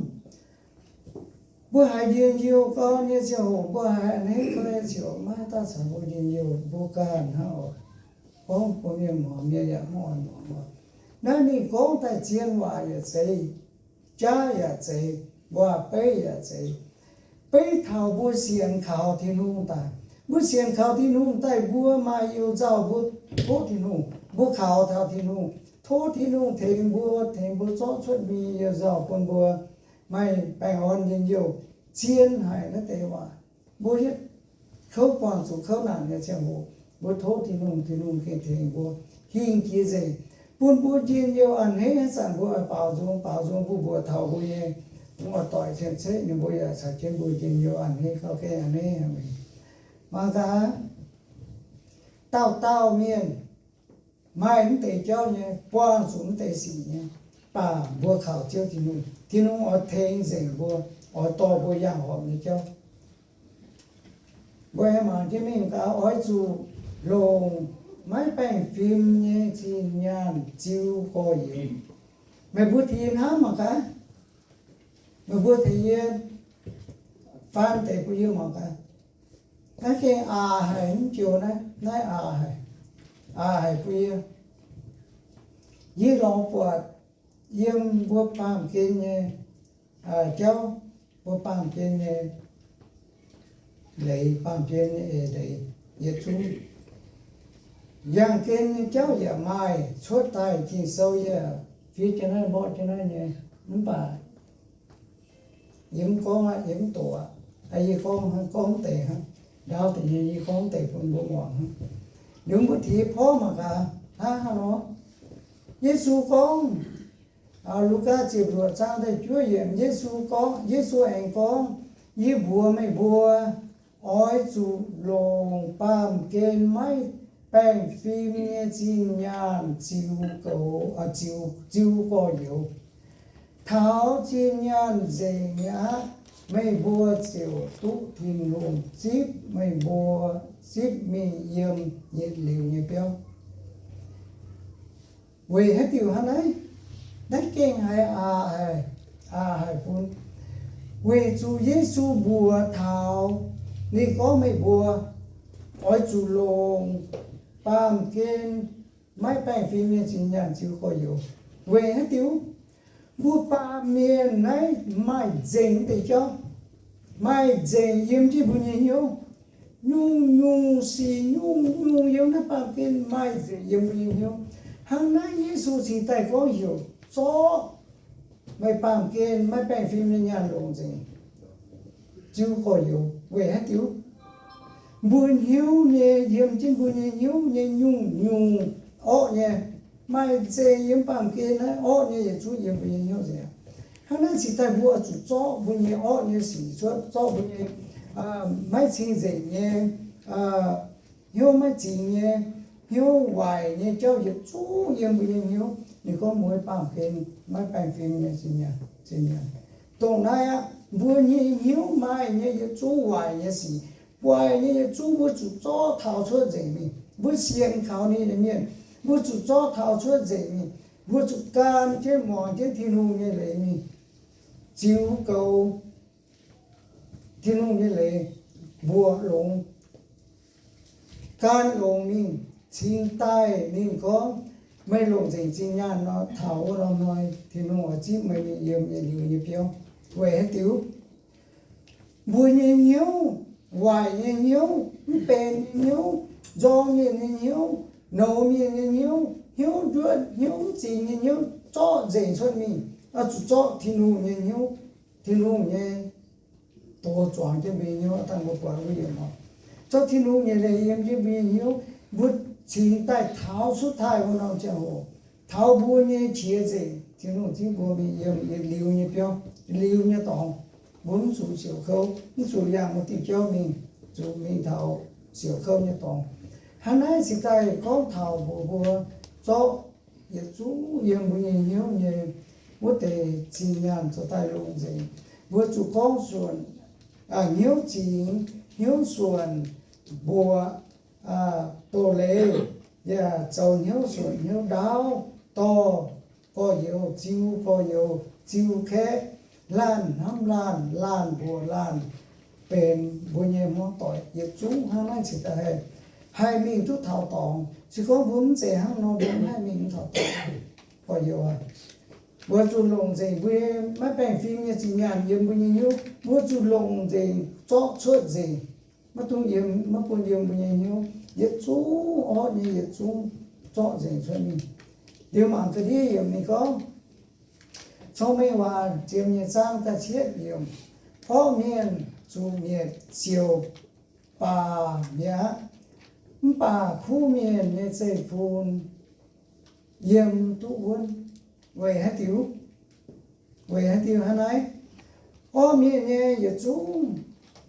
Mbuo haiz njien-youh gau nyei ziangh hoc, mbuo haiz a'hneiv gau nyei ziangh hoc, maiv daaih caux mbuo njien-youh mbuo ganh hnangv oc. Gorngv bun mienh muangx, mienh yaac mv oix muangx oc. Naaiv ninh gorngv daaih zien waac yaac zeiz, jaav yaac zeiz, waac-beiv yaac zeiz. Beiv taux mbuo sienx kaux Tin-Hungh daaih. Mbuo sienx kaux Tin-Hungh daaih, mbuo maaih you-nzauh, mbuo tov Tin-Hungh, mbuo kaux taux Tin-Hungh, tov Tin-Hungh tengx mbuo, tengx mbuo zorqv cuotv mingh you-nzauh bun mbuo maaih baengh orn njien-youh. Zien haic naaiv deix waac. Mbuo hietv kouv buangh zuqc kouv naanc nyei ziangh hoc, mbuo tov Tin-Hungh, Tin-Hungh gengh tengx mbuo hingh jiex nzengc, bun mbuo njien-youh a'hneiv. Haaix zanc mbuo oix baaux nzung, baaux nzung bun mbuox taux mbuo nyei, mbuo oix doic cien-ceqv ninh mbuo yaac caux jienv mbuo njien-youh a'hneiv, gauh gengh a'hneiv. Mangc gaax, dauh dauh mienh maaih mv deix jauv nyei, buangh zuqc mv deix sic nyei, mv baac mbuo kaux Ziouv Tin-Hungh, Tin-Hungh oix tengx nzengc mbuo, oix dorh mbuo yangh horpc nyei jauv. Mbuo aengx mangc jienv mingh gaax, oix zuqc longc maiv baengh fim nyei zinh nyaanh ziux gorx-youz. Meih mbuo tengx yie hnamv mangc gaax. Meih mbuo tengx yie faan deix bun yie mangc gaax. Naaiv gengh aax haic, mv joux naaiv, naaiv aax haic, aax haic bun yie. Yie lorz buatc yiem mbuo baamh gen nyei jauv, mbuo baamh gen nyei leiz, baamh gen nyei eix leiz, yietc zungv yangh gen nyei jauv yaac maaih cuotv daaih. Ging-Sou yie fiev jienv naaiv, mborqv jienv naaiv nyei, mv baac yie mv gorngv aqv, yie mv doqc aqv. Yie gorngv, gorngv mv deix hnangv. Ndaauv deix nyei yie gorngv mv deix bun mbuo muangx hnangv. Liuz mbuo tengx yie porv mangc gaax hnangv haaix nor. Yesu gorngv, Lugaa ziepc luoqc zaang da'juov yiemc, Yesu gorngv, Yesu aengx gorngv, Yie mbuox meih mbuo, oix zuqc longc baamh gen maiv baengh fim nyei zinh nyaanh ziux goux, ziux, ziux gorx-youz. Taux zinh nyaanh nzengc mi'aqv, meih mbuo ziouc duqv Tin-Hungh zipv meih mbuo, zipv mingh yiem yietc liuz nyei biauv. Weic haaix diuc hnangv naaiv? Naaiv gengh haiz aax haic, aax haic bun. Weic zuqc Yesu mbuox taux, ninh gorngv meih mbuo oix zuqc longc baamh gen maiv baengh fim nyei zinh nyaanh ziux gorx-youz. Weic haaix diuc? Mbuo baamh mienh naaiv maaih nzengc mv deix jauv, maaih nzengc yiem jienv mbuo nyei hnyouv. Nyungc-nyungc sic, nyungc-nyungc yiem naaiv baamh gen maaih nzengc yiem mbuo nyei hnyouv. Hnangv naaiv Yesu cingx daaih gorngv heuc zorqv meih baamh gen maiv baengh fim nyei nyaanh longc nzengc, ziux gorx-youz. Weic haaix diuc? Mbuo hnyouv nyei, yiem jienv mbuo nyei hnyouv nyei nyungc-nyungc orqv nyei, maaih nzengc yiem baamh gen naaiv orqv nyei yietc zungv yiem mbuo nyei hnyouv nzengc. Hnangv naaiv cingx daaih mbuo oix zuqc zorqv mbuo nyei orqv nyei sic cuotv, zorqv mbuo nyei maiv cing-nzengc nyei, hnyouv maiv zingx nyei, hnyouv waaic nyei jauv yietc zungv yiem mbuo nyei hnyouv. Ninh gorngv mbuo baamh gen maiv baengh fim nyei zinh nyaanh. Dongh naaiv aqv, mbuo nyei hnyouv maaih nyei yietc zungv waaic nyei sic, waaic nyei yietc zungv mbuo zuqc zorqv taux cuotv nzengc mingh. Mbuo sienx kaux ninh nyei mienh, mbuo zuqc zorqv taux cuotv nzengc mingh. Mbuo zuqc gan jienv muangx jienv Tin-Hungh nyei leiz mingh, ziux goux Tin-Hungh nyei leiz, mbuoqc longx, gan longx mingh, cingx daaih ninh gorngv, meih longc nzengc zinh nyaanh nor, taux wuov norm hnoi Tin-Hungh oix zipv meih mingh yiem yietc liuz nyei biauv. Weic haaix diuc? Mbuo nyei hnyouv waaic nyei hnyouv, mv benx nyei hnyouv, nzorng mienh nyei hnyouv, nouz mienh nyei hnyouv, hnyouv nduotv, hnyouv mv zingx nyei hnyouv zorqv nzengc cuotv mingh. Oix zuqc zorqv Tin-Hungh nyei hnyouv, Tin-Hungh nyei doz zuangx jienv mbuo nyei hnyouv. Dangh mbuo buatc wuov yiemc oc, zorqv Tin-Hungh nyei leiz yiem jienv mbuo nyei hnyouv, mbuo cingx daaih taux cuotv taaih wuov norm ziangh hoc, taux mbuo nyei qiex nzengc, Tin-Hungh zipv mbuo mingh yiem yietc liuz nyei biauv, liuz nyei dorngx. Mbuo mv zuqc siouc kouv, mv zuqc yangh wuov diuh jauv mingh, zuqc mingh taux siouc kouv nyei dorngx. Hnangv naaiv cingx daaih gorngv taux mbuox mbuo zorqv yietc zungv yiem mbuo nyei hnyouv nyei wuov deix zinh nyaanh zoux daaih longx nzengc. Mbuo zuqc gorngv suonc, hnyouv zingx, hnyouv suonc, mbuoqc, doz-leiz, yaac zoux hnyouv suonc hnyouv ndaauv, dorh gorx-youz ziu gorx-youz, ziu kaeqv, laanh hnamv laanh, laanh mbuoqc laanh, benx mbuo nyei hmuangv doic. Yietc zungv hnangv naaiv cingx daaih haih, haih mingh duqv taux dorngx. Se gorngv mbuo mv zeiz hnangv nor, mbuo mv haih mingh taux dorngx. Gorx-youz aac, mbuo zuqc longc nzengc mbuo maiv baengh fim nyei zinh nyaanh yiem mbuo nyei hnyouv. Mbuo zuqc longc nzengc, zorqv cuotv nzengc, maiv dungx yiem, maiv bun yiem mbuo nyei hnyouv. Yietc zungv orqv nyei, yietc zungv zorqv nzengc cuotv mingh. Liuz mangc ga'ndiev yiemc ninh gorngv, Cong-Mengh Waac ziepc nyeic zaang da'cietv yiemc, orqv mienh zuqc mietc ziouc baac mi'aqv, mv baac kuv mienh nyei zeiv-fun yiem duqv wuonv. Weic haaix diuc? Weic haaix diuc hnangv naaiv? Orqv mienh nyei yietc zungv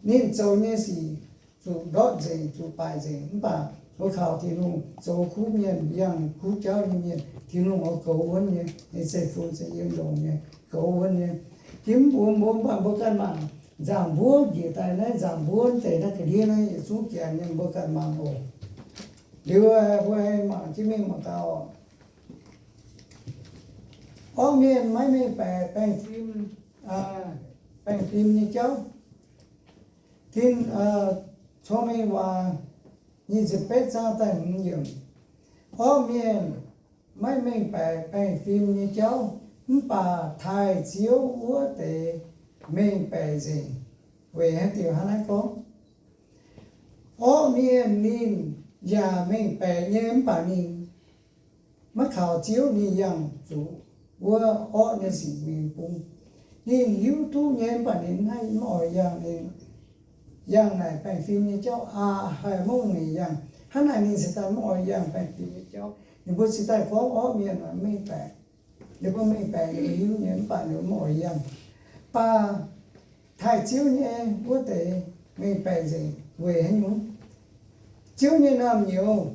ninh zoux nyei sic zuqc ndortv nzengc, zuqc baaic nzengc. Mv baac mbuo kaux Tin-Hungh zoux kuv mienh, yangh kuv jauv nyei mienh, Tin-Hungh oix goux wuonv nyei. Ninh zeiv-fun se yiem longx nyei, goux wuonv nyei. Tim mbuo, mbuo mv baac mbuo ganh mangc nzaangc mbuov njiec daaih naaiv, nzaangc mbuov deix naaiv ga'ndiev naaiv yietc zungv janx nyei, mbuo ganh mangc oc. Liuz mbuo mangc jienv mingh mangc gaax. Orqv mienh maiv mengh baeqc baengh fim, baengh fim nyei jauv. Tin, Cong-Mengh Waac nyic ziepc betv zaang da'hmz yiemc. Orqv mienh maiv mengh baeqc baengh fim nyei jauv, mv baac taaih Ziouv wuov deix mengh baeqc nzengc. Weic haaix diuc hnangv naaiv gorngv? Orqv mienh ninh yaac mengh baeqc nyei, mv baac ninh maiv kaux Ziouv, ninh yangh zuqc wuov orqv nyei sic mingh bung. Ninh hiuv duqv nyei, mv baac ninh mv haih, mv oix yangh. Ninh yangh naaic baengh fim nyei jauv aqv, haih mongh ninh yangh. Hnangv naaic ninh cingx daaih mv oix yangh baengh fim nyei jauv. Ninh mbuo cingx daaih gorngv orqv mienh maiv mengh baeqc. Ninh mbuo mengh baeqc, ninh hiuv nyei, mv baac ninh mv oix yangh. Mv baac taaih Ziouv nyei wuov deix mengh baeqc nzengc. Weic haaix nyungc? Ziouv nyei naamh nyouz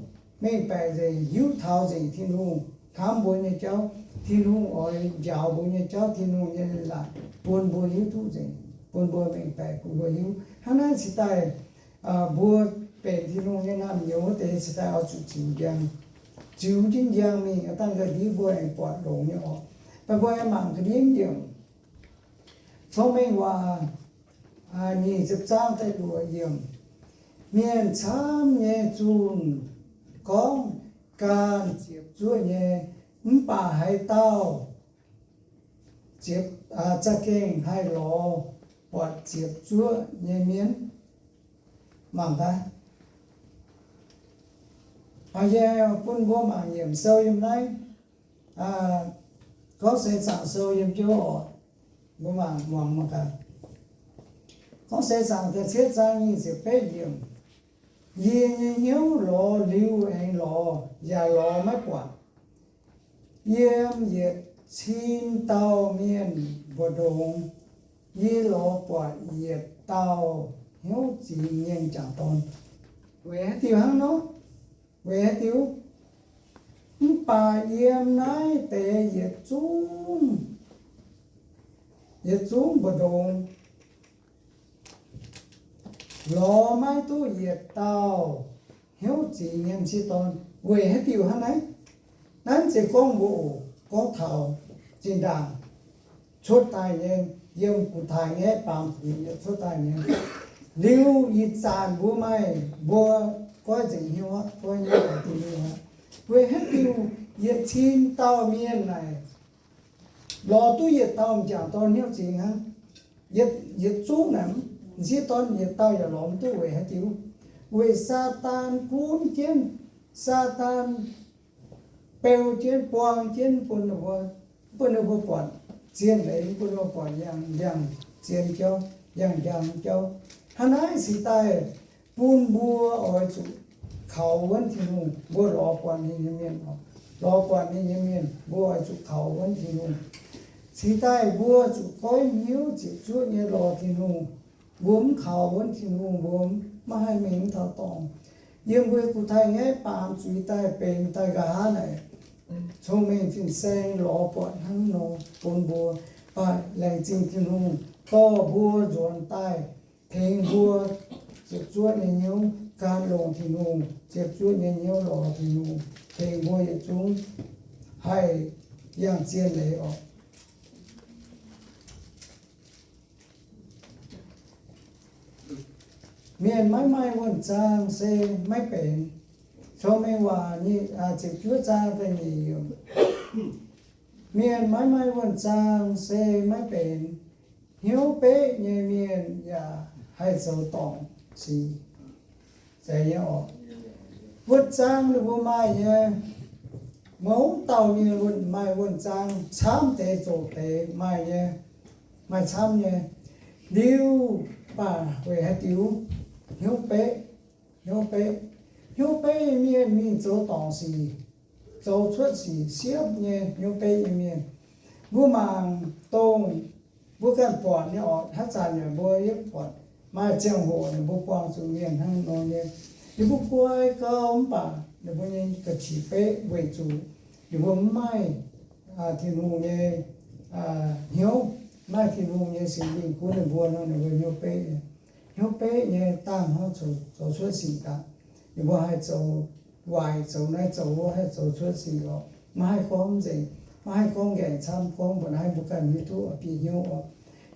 mengh baeqc nzengc, hiuv taux nzengc Tin-Hungh hnamv mbuo nyei jauv, Tin-Hungh oix njaaux mbuo nyei jauv, Tin-Hungh nyei leiz-latc, bun mbuo hiuv duqv nzengc, bun mbuo mengh baeqc, bun mbuo hiuv. Hnangv naaiv cingx daaih mbuo benx Tin-Hungh nyei naamh nyouz wuov deix cingx daaih oix zuqc ziux njang. Ziux jienv njang mingh, dangh ga'ndiev mbuo aengx buatc longx nyei oc. Mbuo mangc ga'ndiev yiemc, Cong-Mengh Waac nyic ziepc zaang da'luoqc yiemc. Mienh camv nyei zunh gorngv gaanh ziepc zuoqv nyei, mv baac haaix dauh za'gengh haih lorz buatc ziepc zuoqv nyei mienv? Mangc gaax. Yie bun mbuo mangc yiemc sou yiem naaiv, gorngv seix zaangc sou yiem jienv oc. Mbuo mangc muangx mangc gaax. Gorngv seix zaangc da'cietv zaang nyic ziepc betv yiemc. Yie nyei hnyouv lorz liuz aengx lorz, yaac lorz maiv buatc. Yiem yietc cin dauh mienh mbu'ndongx, yie lorz buatc yietc dauh hnyouv zingx mienh jangc dorn. Weic haaix diuc hnangv nor? Weic haaix diuc? Mv baac yiem naaiv deix yietc zungv, yietc zungv mbu'ndongx lorz maiv duqv yietc dauh hnyouv zingx nyei m'sieqv dorn. Weic haaix diuc hnangv naaiv? Naaiv mv zeiz gorngv mbuo oc. Gorngv taux zinh ndaangc cuotv daaih nyei, yiem gu'taaix ngaeqv baamz gu'nyuoz cuotv daaih nyei. Liuz ih zanc mbuo maaih, mbuo goiv nzengc hnyouv aqv, goiv hnyouv daaih duqv hnyouv aqv. Weic haaix diuc yietc cin dauh mienh naaic lorz duqv yietc dauh m'jangc dorn hnyouv zingx hnangv? Yietc, yietc zungv naaic, m'sieqv dorn yietc dauh yaac lorz mv duqv weic haaix diuc? Weic Saadaan gunv jienv, Saadaan beu jienv, buang jienv bun ninh mbuo, bun ninh mbuo buatc zien leiz, bun ninh mbuo buatc yangh, yangh zien jauv, yangh njang jauv. Hnangv naaiv cingx daaih bun mbuo oix zuqc kaux wuonv Tin-Hungh. Mbuo lorz buatc ninh nyei mienh, lorz buatc ninh nyei mienh, mbuo oix zuqc kaux wuonv Tin-Hungh. Cingx daaih mbuo zuqc goiv hnyouv ziepc zuoqv nyei lorz Tin-Hungh. Mbuo mv kaux wuonv Tin-Hungh, mbuo maiv haih mingh taux dorngx. Yiem mbuo nyei gu taaih ngaeqv baamz zuiz daaih benx daaih nqa'haav naaic, cong-mengh fin-saeng lorz buatc hnangv nor bun mbuo. Mv baac laengz zingh Tin-Hungh dorh mbuo nzuonx daaih, tengx mbuo ziepc zuoqv nyei hnyouv gan longx Tin-Hungh, ziepc zuoqv nyei hnyouv lorz Tin-Hungh, tengx mbuo yietc zungv haih yangh zien leiz oc. Mienh maiv maaih wuonh zaang se maiv benx. Cong-mengh waac ziepc juov zaang da'nyeic yiemc. Mienh maiv maaih wuonh zaang se maiv benx. Hnyouv beqv nyei mienh yaac haih zoux dorngc sic. Zeiz nyei oc. Wuonh zaang ninh mbuo maaih nyei. Mouz dauh mienh wuonh maaih wuonh zaang, camv deix zoqc deix maaih nyei, maaih camv nyei. Liuz baac weic haaix diuc? Hnyouv beqv, hnyouv beqv. Hnyouv beqv nyei mienh mingh zoux dorngc sic, zoux cuotv sic siepv nyei hnyouv beqv nyei mienh. Mbuo mangc dongh mbuo ganh buatc nyei oc, haaix zanc yaac mbuo yiem buatc, maaih ziangh hoc ninh mbuo buangh zuqc mienh hnangv nor nyei. Ninh mbuo guai gau mv baac ninh mbuo nyei ga'qiex beqv weic zuqc ninh mbuo mv maaih Tin-Hungh nyei hnyouv, maaih Tin-Hungh nyei Singx Lingh gunv ninh mbuo nor, ninh mbuo hnyouv beqv nyei. Hnyouv beqv nyei dangh hnangv zoux cuotv sic daaih. Ninh mbuo haih zoux waaic, zoux naaiv zoux wuov, haih zoux cuotv sic oc. Maiv haih gorngv nzengc, maiv haih gorngv nqaengc camv, gorngv mbuo naaiv mbuo ganh hiuv duqv bieqc hnyouv oc.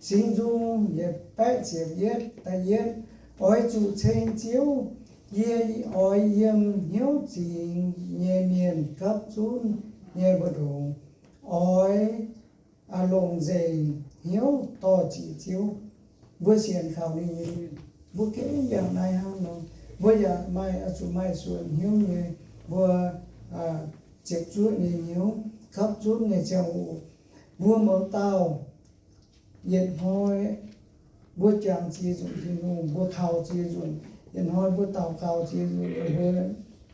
Singx Nzung yietc baeqv ziepc yietv da'yietv, oix zuqc ceng Ziouv. Yie oix yiem hnyouv zingx nyei mienh gapv zunv nyei mbu'ndongx, oix longc nzengc hnyouv dor-ziec Ziouv. Mbuo sienx kaux ninh nyei mienh, mbuo gengh yangh naaiv hnangv nor, mbuo yaac maaih, oix zuqc maaih suonc hnyouv nyei, mbuo ziepc zuoqv nyei hnyouv, gapv zunv nyei ziangh hoc. Mbuo mouz dauh yietc hnoi mbuo jangx ziex nzunc Tin-Hungh, mbuo kaux ziex nzunc. Yietc hnoi mbuo daux gaux ziex nzunc, mbuo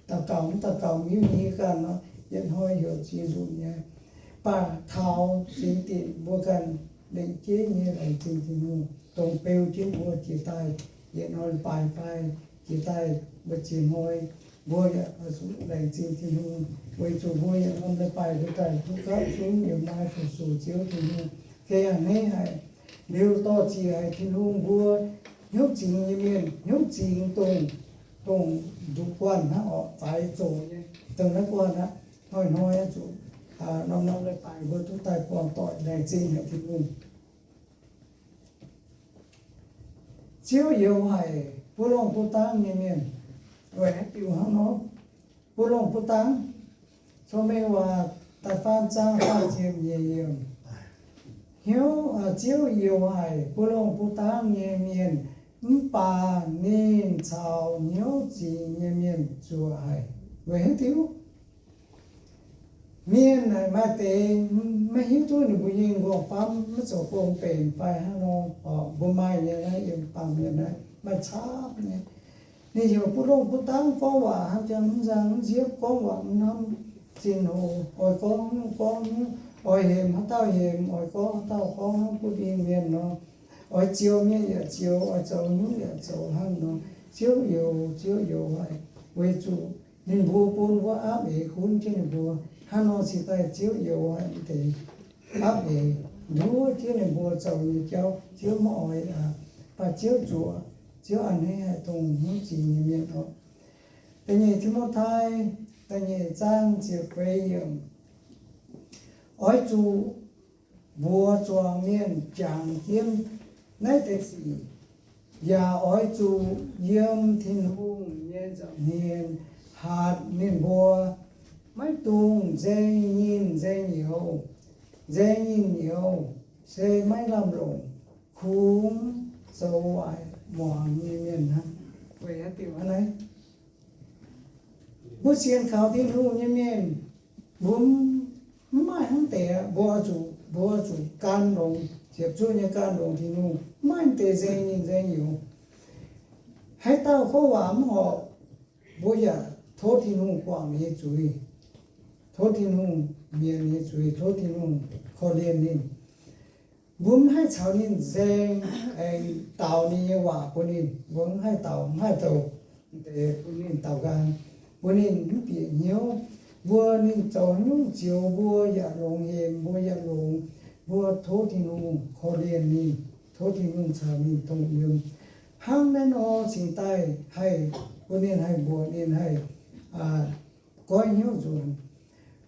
daux gaux mv daux gaux miuv nyei ganh nor, yietc hnoi heuc ziex nzunc nyei. Mv baac taux singx dinc mbuo ganh lengc jeiv nyei laengz zingh Tin-Hungh, dongh beu jienv mbuo jiex daaih yietc hnoi leiz-baaix fai jiex daaih mbuo ziex hnoi, mbuo yaac oix zuqc laengz zingh Tin-Hungh, weic zuqc mbuo yietc norm leiz-baaix mbuo daaih duqv gapv zunv yiem naaiv fu-sux Ziouv Tin-Hungh. Gengh a'hneiv haic, liuz dor-ziec haic Tin-Hungh mbuo hnyouv zingx nyei mienh, hnyouv zingx dongh, dongh nduqc guanh hnangv orqc, faix zoqc nyei, dongh naaiv guanh aqv. Hnoi-hnoi zuqc norm-norm leiz-baaix mbuo duqv daaih buangh doic, laengz zingh haic Tin-Hungh. Ziouv youx haic buov longh buov dangv nyei mienh. Weic haaix diuc hnangv nor? Buov longh buov dangv. Cong-mengh waac da'faam zaang faah ziepc nyeic yiemc. Hnyouv, Ziouv youx haic buov longh buov dangv nyei mienh, mv baac ninh caux hnyouv zingx nyei mienh zuoqc haic. Weic haaix diuc? Mienh naaic maaih deix maiv hiuv duqv ninh mbuo nyei nqorngv-famv maiv zoux gong benx fai hnangv nor, mbuo maaih nyei naaiv yiem baamh mienh naaiv maaih camv nyei. Ninh heuc buov longh buov dangv, gorngv waac hnangv jangx mv nzang mv nziepv, gorngv waac mv hnamv zinh hoc, oix gorngv nyungc gorngv nyungc, oix hemx haaix dauh hemx, oix gorngv haaix dauh gorngv hnangv butv-mingh mienh nor, oix zioux mienh yaac zioux, oix zoux nyungc yaac zoux hnangv nor. Ziouv youx, Ziouv youx haic, weic zuqc ninh mbuo bun wuov aapv eix gunv jienv ninh mbuo. Hnangv nor cingx daaih Ziouv youx haic deix aapv eix nduov jienv ninh mbuo zoux nyei jauv, Ziouv maiv oix aqv. Mv baac Ziouv zuoqc, Ziouv a'hneiv haic dongh hnyouv zingx nyei mienh oc. Da'nyeic Ti^mo^tai, da'nyeic zaang ziepc feix yiemc. Oix zuqc mbuox zuangx mienh jangx jienv naaiv deix sic, yaac oix zuqc yiem Tin-Hungh nyei nza'hmien hatc ninh mbuo. Maiv dungx nzaeng nyinh nzaeng nyouz. Nzaeng nyinh nyouz se maiv lamh longc, kungx zoux waaic. muangx nyei mienh hnangv. Weic haaix diuc hnangv naaiv? Mbuo sienx kaux Tin-Hungh nyei mienh, mbuo mv maaih hnangv deix aqv. Mbuo oix zuqc, mbuo oix zuqc gan longx, ziepc zuoqv nyei gan longx Tin-Hungh. Mv maaih deix nzengc nyungc nzengc nyouz. Haaix dauh gorngv waac mv horpc, mbuo yaac tov Tin-Hungh guangc ninh nyei zuiz, tov Tin-Hungh mietc ninh nyei zuiz, tov Tin-Hungh korv-lienh ninh. Mbuo mv haih caux ninh nzaeng aengx daaux ninh nyei waac bun ninh. Mbuo mv haih daaux, mv haih douc deix bun ninh daaux nqaang, bun ninh mv bieqc hnyouv. Mbuo, ninh zoux haaix nyungc zioux mbuo yaac longx haic, mbuo yaac longx. Mbuo tov Tin-Hungh korv-lienh ninh, tov Tin-Hungh caux ninh dongh yiem. Hnangv naaiv nor cingx daaih haih bun ninh haih mbuoqc ninh haih goiv hnyouv nzuonx.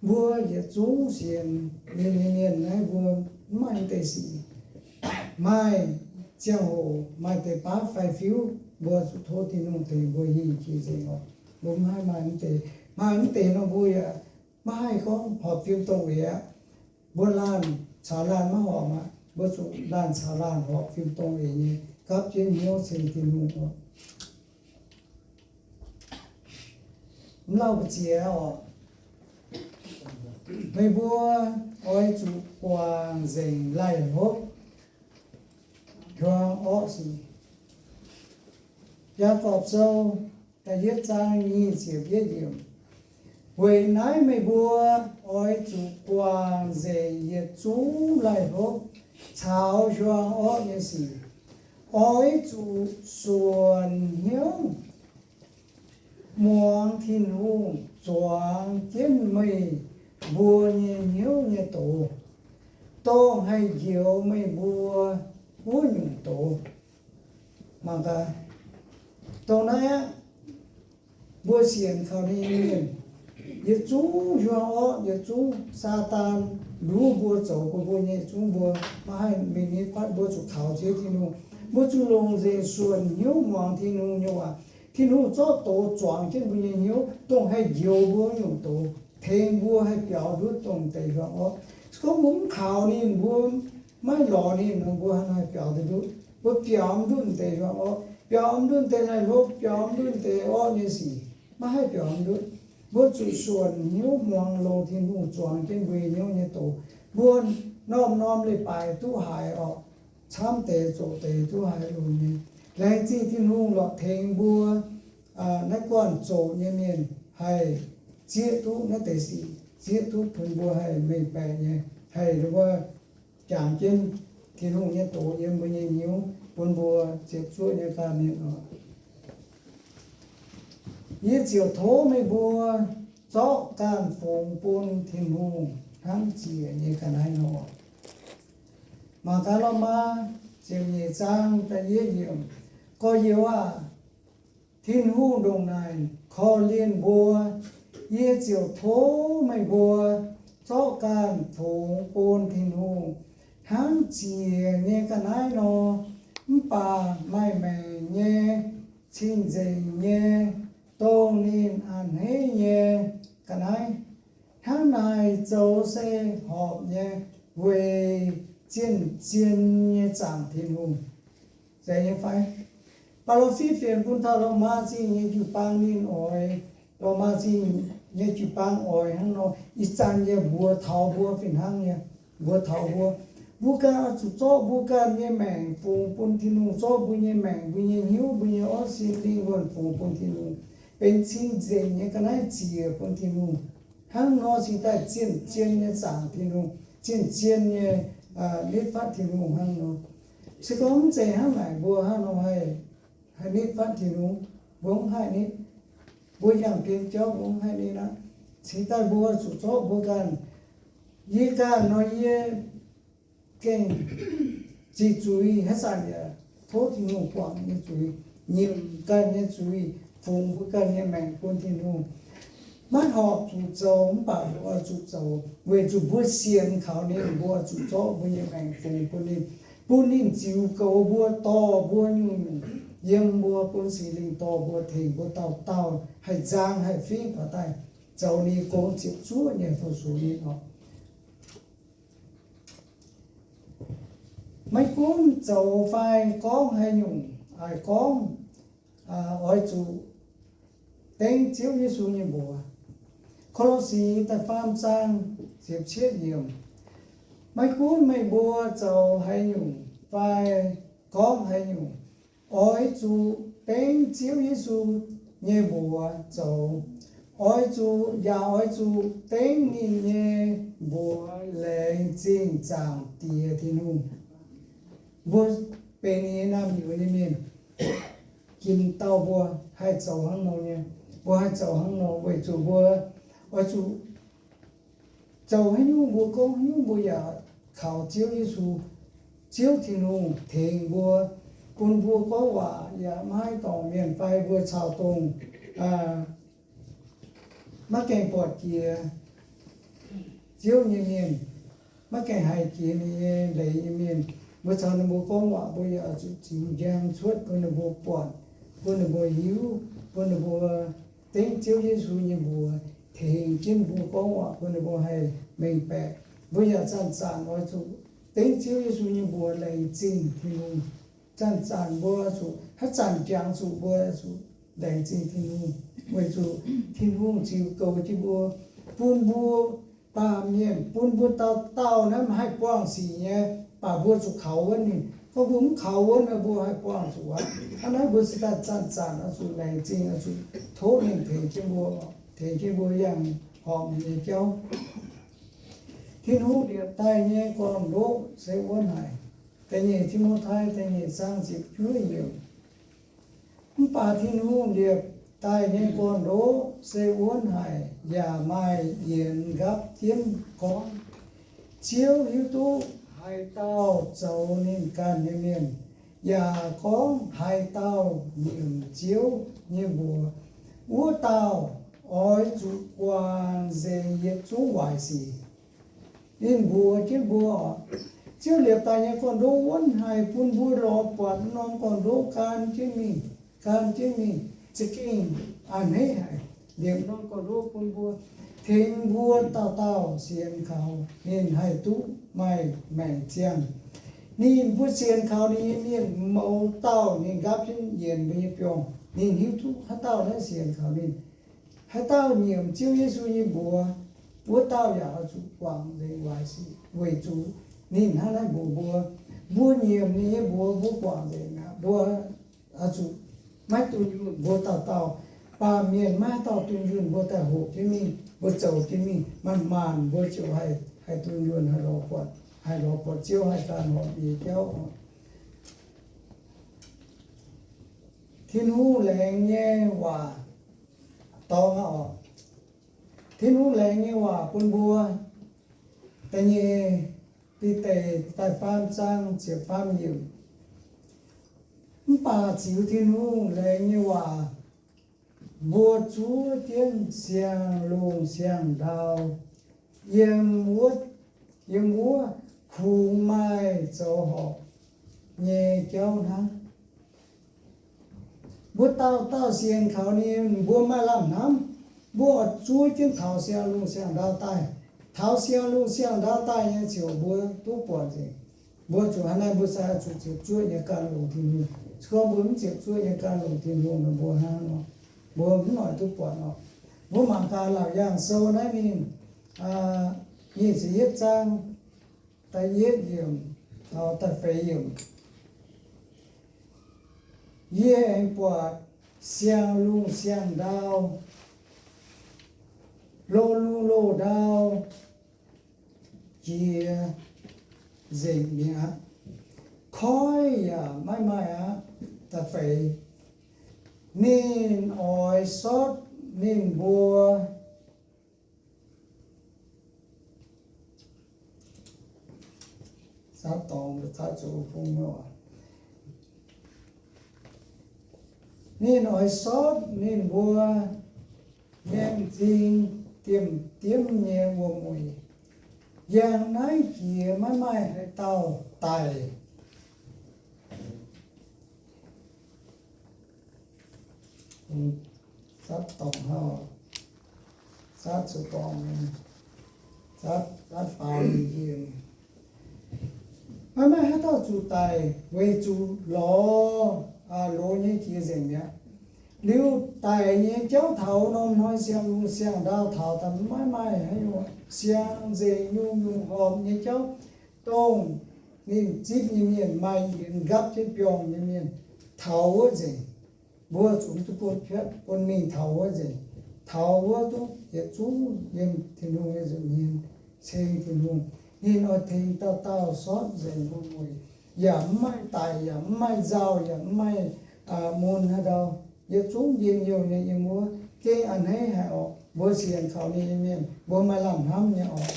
Mbuo yietc zungv sienx ninh nyei mienh naaiv, mbuo mv maaih deix sic. Maaih ziangh hoc maaih deix baav fai fiuv, mbuo zuqc tov Tin-Hungh tengx mbuo hingh jiex nzengc oc. Mbuo mv haih maaih mv deix, maaih mv deix nor mbuo yaac maiv haih gorngv horpc fim dongh eix aqv. Mbuo laanh caux laanh maiv horpc aqv. Mbuo zuqc laanh caux laanh horpc fim dongh eix nyei gapv jienv hnyouv ceng Tin-Hungh oc. Mv lauh mbu'ziex oc. Meih mbuo oix zuqc guangc nzengc laih hlopv hiuang orqv sic. Yaagorpc Sou da'yietv zaang nyic ziepc yietv yiemc. Weic naaiv meih mbuo oix zuqc guangc nzengc yietc zungv laih hlopv caux hiuang orqv nyei sic. Oix zuqc suonc hnyouv muangx Tin-Hungh zuangx jienv meih mbuo nyei hnyouv nyei doz, dongh haih njoux meih mbuo wuov nyungc doz. Mangc gaax, dongh naaiv aqv, mbuo sienx kaux ninh nyei mienh, yietc zungv hiuang orqv, yietc zungv Saadaan luv mbuo zoux bun mbuo nyei, yietc zungv mbuo maiv haih mingh nitv fatv, mbuo zuqc kaux Ziouv Tin-Hungh. Mbuo zuqc longc nzengc suonc hnyouv muangx Tin-Hungh nyei waac. Tin-Hungh zorqv doz zuangx jienv mbuo nyei hnyouv, dongh haih njoux mbuo nyungc doz, tengx mbuo haih biaux ndutv dongh deix hiuang orqv. Se gorngv mbuo mv kaux ninh, mbuo maiv lorz ninh nor, mbuo hnangv haih biaux duqv ndutv? Mbuo biaux mv ndutv deix hiuang orqv, biaux mv ndutv deix laih hlopv, biaux mv ndutv deix orqv nyei sic, maiv haih biaux ndutv. Mbuo zuqc suonc hnyouv muangx longx Tin-Hungh zuangx jienv mbuo nyei hnyouv nyei doz. Mbuo norm-norm leiz-baaix duqv haiz orqc, camv deix zoqc deix duqv haiz longx nyei. Laengz zingh Tin-Hungh lorqc tengx mbuo naaiv guanh zoqc nyei mienh haih zieqv duqv naaiv deix sic, zieqv duqv bun mbuo haih mengh baeqc nyei, haih wuov jangx jienv Tin-Hungh nyei doz yiem mbuo nyei hnyouv bun mbuo ziepc zuoqv nyei ganh mienh oc. Yie ziouc tov meih mbuo zorqv ganh fungx bun Tin-Hungh hnangv ziec nyei ga'naaiv nor. Mangc gaax Lomaa ziepc nyeic zaang da'yietv yiemc. Gorx-youz aah! Tin-Hungh ndongc naaic korv-lienh mbuo. Yie ziouc tov meih mbuo zorqv ganh fungx bun Tin-Hungh hnangv ziec nyei ga'naaiv nor. Mv baac maaih maengc nyei, cing-nzengc nyei, dongh ninh a'hneiv nyei ga'naaiv, hnangv naaic zoux se horpc nyei weic zien-zien nyei zaangc Tin-Hungh. Zeiz nyei fai? Baulo fiev fienx bun taux Lomaa Zingh nyei jiu-baang ninh oix, Lomaa Zingh nyei jiu-baang oix hnangv nor. Ih zanc yie mbuox taux mbuo fih hnangv nyei, mbuox taux mbuo, mbuo ganh oix zuqc zorqv mbuo ganh nyei maengc fungx bun Tin-Hungh, zorqv mbuo nyei maengc, mbuo nyei hnyouv, mbuo nyei orqv, sin, lingh wuonh fungx bun Tin-Hungh, benx cing-nzengc nyei ga'naaiv ziec bun Tin-Hungh. Hnangv nor cingx daaih zien-zien nyei zaangc Tin-Hungh, zien-zien nyei nitv fatv Tin-Hungh hnangv nor. Se gorngv mv zeiz hnangv naaic, mbuo hnangv nor haih, haih nitv fatv Tin-Hungh? Mbuo mv haih nitv. Mbuo yangh bienx jauv mbuo mv haih nitv aqv. Cingx daaih mbuo zuqc zorqv mbuo ganh, yie ganh nor yie gengh ziqc zuiz, haaix zanc yaac tov Tin-Hungh guangc nyei zuiz, nyiemc ganh nyei zuiz, fungx mbuo ganh nyei maengc bun Tin-Hungh. Maiv horpc zuqc zoux, mv baac mbuo oix zuqc zoux, weic zuqc mbuo sienx kaux ninh, mbuo oix zuqc zorqv mbuo nyei maengc fungx bun ninh, bun ninh ziux goux mbuo, dorh mbuo nyungc-nyungc, yiem mbuo, bun Singx Lingh dorh mbuo, tengx mbuo dauh dauh haih nzang haih fingv faaux daaih zoux ninh gong ziepc zuoqv nyei fu-sux ninh oc. Maiv gunv zoux fai gorngv haaix nyungc, haih gorngv oix zuqc dengv Ziouv Yesu nyei mbuox. Ko^lo^si da'faam zaang ziepc cietv yiemc, maiv gunv meih mbuo zoux haaix nyungc fai gorngv haaix nyungc, oix zuqc dengv Ziouv Yesu nyei mbuox zoux. Oix zuqc, yaac oix zuqc dengv ninh nyei mbuox laengz zingh zaangc Diex Tin-Hungh. Mbuo benx ninh nyei naamh nyouz nyei mienh, ginv dauh mbuo haih zoux hnangv nor nyei. Mbuo haih zoux hnangv nor weic zuqc mbuo oix zuqc zoux haaix nyungc mbuo gorngv haaix nyungc mbuo yaac kaux Ziouv Yesu, Ziouv Tin-Hungh tengx mbuo, bun mbuo gorngv waac yaac maiv haih dorngc mienh fai mbuo caux dongh maiv gaengh buatc jiex Ziouv nyei mienh, maiv gaengh haiz jiex ninh nyei leiz nyei mienh, mbuo caux ninh mbuo gorngv waac mbuo yaac zuqc ziux njang cuotv bun ninh mbuo buatc, bun ninh mbuo hiuv, bun ninh mbuo dengv Ziouv Yesu nyei mbuox tengx jienv mbuo gorngv waac bun ninh mbuo haih mengh baeqc. Mbuo yaac zanc-zanc oix zuqc dengv Ziouv Yesu nyei mbuox laengz zingh Tin-Hungh. Zanc-zanc mbuo zuqc, haaix zanc jangx zuqc mbuo zuqc laengz zingh Tin-Hungh, weic zuqc Tin-Hungh ziux goux jienv mbuo, bun mbuo baamh mienh, bun mbuo dauh dauh naaiv maiv haih buangh sic nyei, baac mbuo zuqc kaux wuonv ninh. Gorngv mbuo mv kaux wuonv, mbuo haih buangh zuqc aqv. Hnangv naaiv mbuo se daaih zanc-zanc oix zuqc laengz zingh, oix zuqc tov ninh tengx jienv mbuo, tengx jienv mbuo yangh horpc ninh nyei jauv. Tin-Hungh liepc daaih nyei gorn-ndoqv se wuonv haic. Da'nyeic Ti^mo^tai da'nyeic zaang ziepc juov yiemc. Mv baac Tin-Hungh liepc daaih nyei gorn-ndoqv se wuonv haic, yaac maaih yienx nqaapv jienv gorngv, Ziouv hiuv duqv haaix dauh zoux ninh ganh nyei mienh, yaac gorngv haaix dauh nyiemc Ziouv nyei mbuox, wuov dauh oix zuqc guangc nzengc yietc zungv waaic sic. Ninh mbuox jienv mbuo, Ziouv liepc daaih nyei gorn-ndoqv wuonv haic, bun mbuo lorz buatc norm gorn-ndoqv gan jienv mingh, gan jienv mingh, za'gengh a'hneiv haic. Liepc norm gorn-ndoqv bun mbuo, tengx mbuo dauh dauh sienx kaux ninh haih duqv maaih maengc ziangh. Ninh mbuo sienx kaux ninh nyei mienh mouz dauh ninh nqaapv jienv yienc mbuo nyei biorngh. Ninh hiuv duqv haaix dauh naaiv sienx kaux ninh, haaix dauh nyiemc Ziouv Yesu nyei mbuox, wuov dauh yaac oix zuqc guangc nzengc waaic sic, weic zuqc ninh hnangv naaiv mbuox mbuo. Mbuo nyiemc ninh nyei mbuox, mbuo guangc nzengc aqv. Mbuo oix zuqc maiv dunh yunh mbuo dauh dauh. Baamh mienh maiv haaix dauh dunh yunh mbuo daaih hoqc jienv mingh, mbuo zoux jienv mingh, manc-manc mbuo ziouc haih, haih dunh yunh, haih lorz buatc, haih lorz buatc Ziouv haih gan horpc nyei jauv. Tin-Hungh laengz nyei waac dorngx aqv oc. Tin-Hungh laengz nyei waac bun mbuo. Da'nyeic Bide da'faam zaang ziepc faam yiemc. Mv baac ziux Tin-Hungh laengz nyei waac, mbuo zuov jienv siang-lungh siang-ndau yiem wuov, yiem wuov kungx maaih zoux horpc nyei jauv hnangv. Mbuo dauh dauh sienx kaux ninh, mbuo maaih lamh hnamv, mbuo oix zuov jienv taux siang-lungh siang-ndau daaih. Taux siang-lungh siang-ndau daaih nyei ziouc mbuo duqv buatc nzengc. Mbuo zuqc hnangv naaiv, mbuo se zuqc ziepc zuoqv nyei gan longc Tin-Hungh. Se gorngv mbuo mv ziepc zuoqv nyei gan longc Tin-Hungh nor, mbuo hnangv nor, mbuo mv oix duqv buatc nor. Mbuo mangc gaax Laauc Yaangh Sou naaiv ninh nyic ziepc yietv zaang da'yietv yiemc taux da'feix yiemc. Yie aengx buatc siang-lungh siang-ndau, loz-lungh loz-ndau jiex nzengc mi'aqv. Koiv yaac maiv maaih aqv. Da'feix, ninh oix sortv ninh mbuo Ninh oix sortv ninh mbuo mienh m'zing diemv-diemv nyei wuom-mueic. Yangh naaiv jiex maiv maaih haaix dauh daic. Maiv maaih haaix dauh zuqc daic weic zuqc lorz loz nyei jiex nzengc mi'aqv. Liuz daic nyei jauv taux norm hnoi siang-lungh siang-ndau taux daaih maiv maaih haaix nyungc siang-nzengc nyungc-nyungc horpc nyei jauv, dongh ninh zipv nyei mienh, maaih yienx nqapv jienv biorngh nyei mienh, taux wuov nzengc. Mbuo zungv duqv bun piatv bun mingh taux wuov nzengc. Taux wuov duqv yietc zungv yiem Tin-Hungh nyei nza'hmien ceng Tin-Hungh. Ninh oix tengx dauh dauh sortv nzengc mbuo mueic, yaac mv maaih daic, yaac mv maaih nzauh, yaac mv maaih mun haaix ndau. Yietc zungv njien-youh nyei yiem wuov, gengh a'hneiv haic orqc. Mbuo sienx kaux ninh nyei mienh, mbuo maaih lamh hnamv nyei orqc.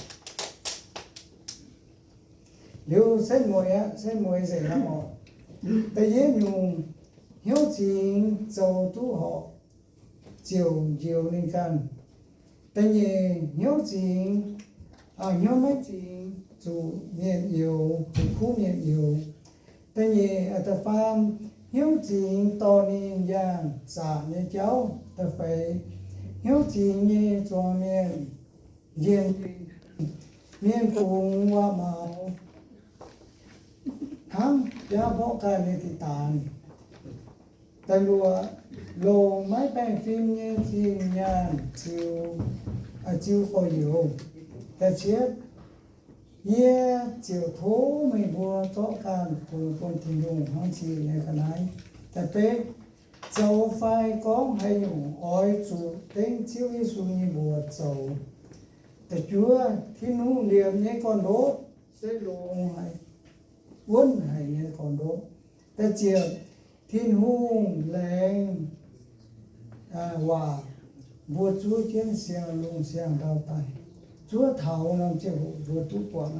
Liuz setv mueiz aqv, setv mueiz nzengc hnangv orqc. Da'yietv nyungc, hnyouv zingx zoux duqv horpc ziouc njoux ninh ganh. Da'nyeic, hnyouv zingx, hnyouv maiv zingx zuqc mienh youx, zuqc kuv mienh youx. Da'nyeic, da'faam, hnyouv zingx dorh ninh yangh zaqc nyei jauv. Da'feix, hnyouv zingx nyei zuangx mienh njien-youh, mienh bungx waac-maux hnangv biaav mborqv ganh nyei diqc daanz. Da'luoqc, longc maiv baengh fim nyei zinh nyaanh ziux, ziux gorx-youz. Da'cietv, yie ziouc tov meih mbuo zorqv ganh fungx bun Tin-Hungh hnangv zieqc nyei ga'naaiv. Da'betv, zoux fai gorngv haaix nyungc oix zuqc dengv Ziouv Yesu nyei mbuox zoux. Da'juov, Tin-Hungh liepc nyei gorn-ndoqv se longx haic, wuonv haic nyei gorn-ndoqv. Da'ziepc, Tin-Hungh laengz waac mbuo zuov jienv siang-lungh siang-ndau daaih. Zuov taux norm ziangh hoc mbuo duqv buatc,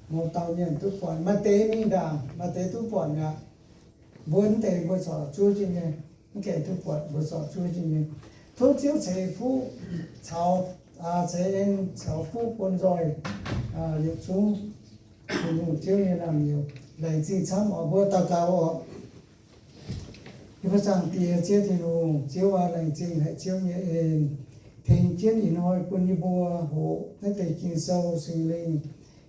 mouz dauh mienh duqv buatc, maaih deix mingh ndaangc, maaih deix duqv buatc mi'aqv. Mbuo mv deix mbuo corc zuov jienv nyei, mv gaengh duqv buatc mbuo corc zuov jienv nyei. Tov Ziouv ceix fuqv caux, ceix en caux fuqv bun nzoih yietc zungv Tin-Hungh Ziouv nyei naamh nyouz. Laengz zingh camv oc. Mbuo daux gaux oc. Yie mbuo Zaangc Diex Ziouv Tin-Hungh, Ziouv aac, laengz zingh haic Ziouv nyei en, tengx jienv ih hnoi bun yie mbuo hoqc naaiv deix Ging-Sou. Singx Lingh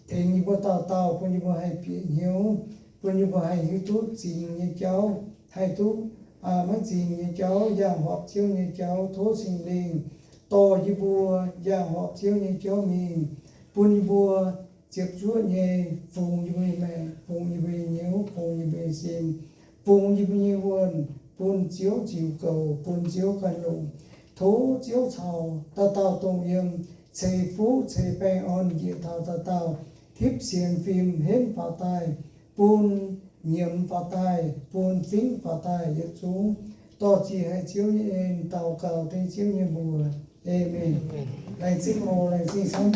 tengx yie mbuo dauh dauh, bun yie mbuo haih bieqc hnyouv, bun yie mbuo haih hiuv duqv zingx nyei jauv, haih duqv maiv zingx nyei jauv, yangh horpc Ziouv nyei jauv. Tov Singx Lingh dorh yie mbuo yangh horpc Ziouv nyei jauv mingh, bun yie mbuo ziepc zuoqv nyei fungx yie mbuo nyei maengc, fungx yie mbuo nyei hnyouv, fungx yie mbuo nyei sin, fungx yie mbuo nyei wuonh bun Ziouv ziux goux, bun Ziouv ganh longc. Tov Ziouv caux dauh dauh dongh yiem, ceix fuqv ceix baengh orn njiec taux dauh dauh, tipv sienx fim henv faaux daaih, bun nyiemz faaux daaih, bun fingv faaux daaih yietc zungv. Dorh ziec haic Ziouv nyei en daux gaux dengv Ziouv nyei mbuox. Aamen. Laengz zingh oc, laengz zingh camv.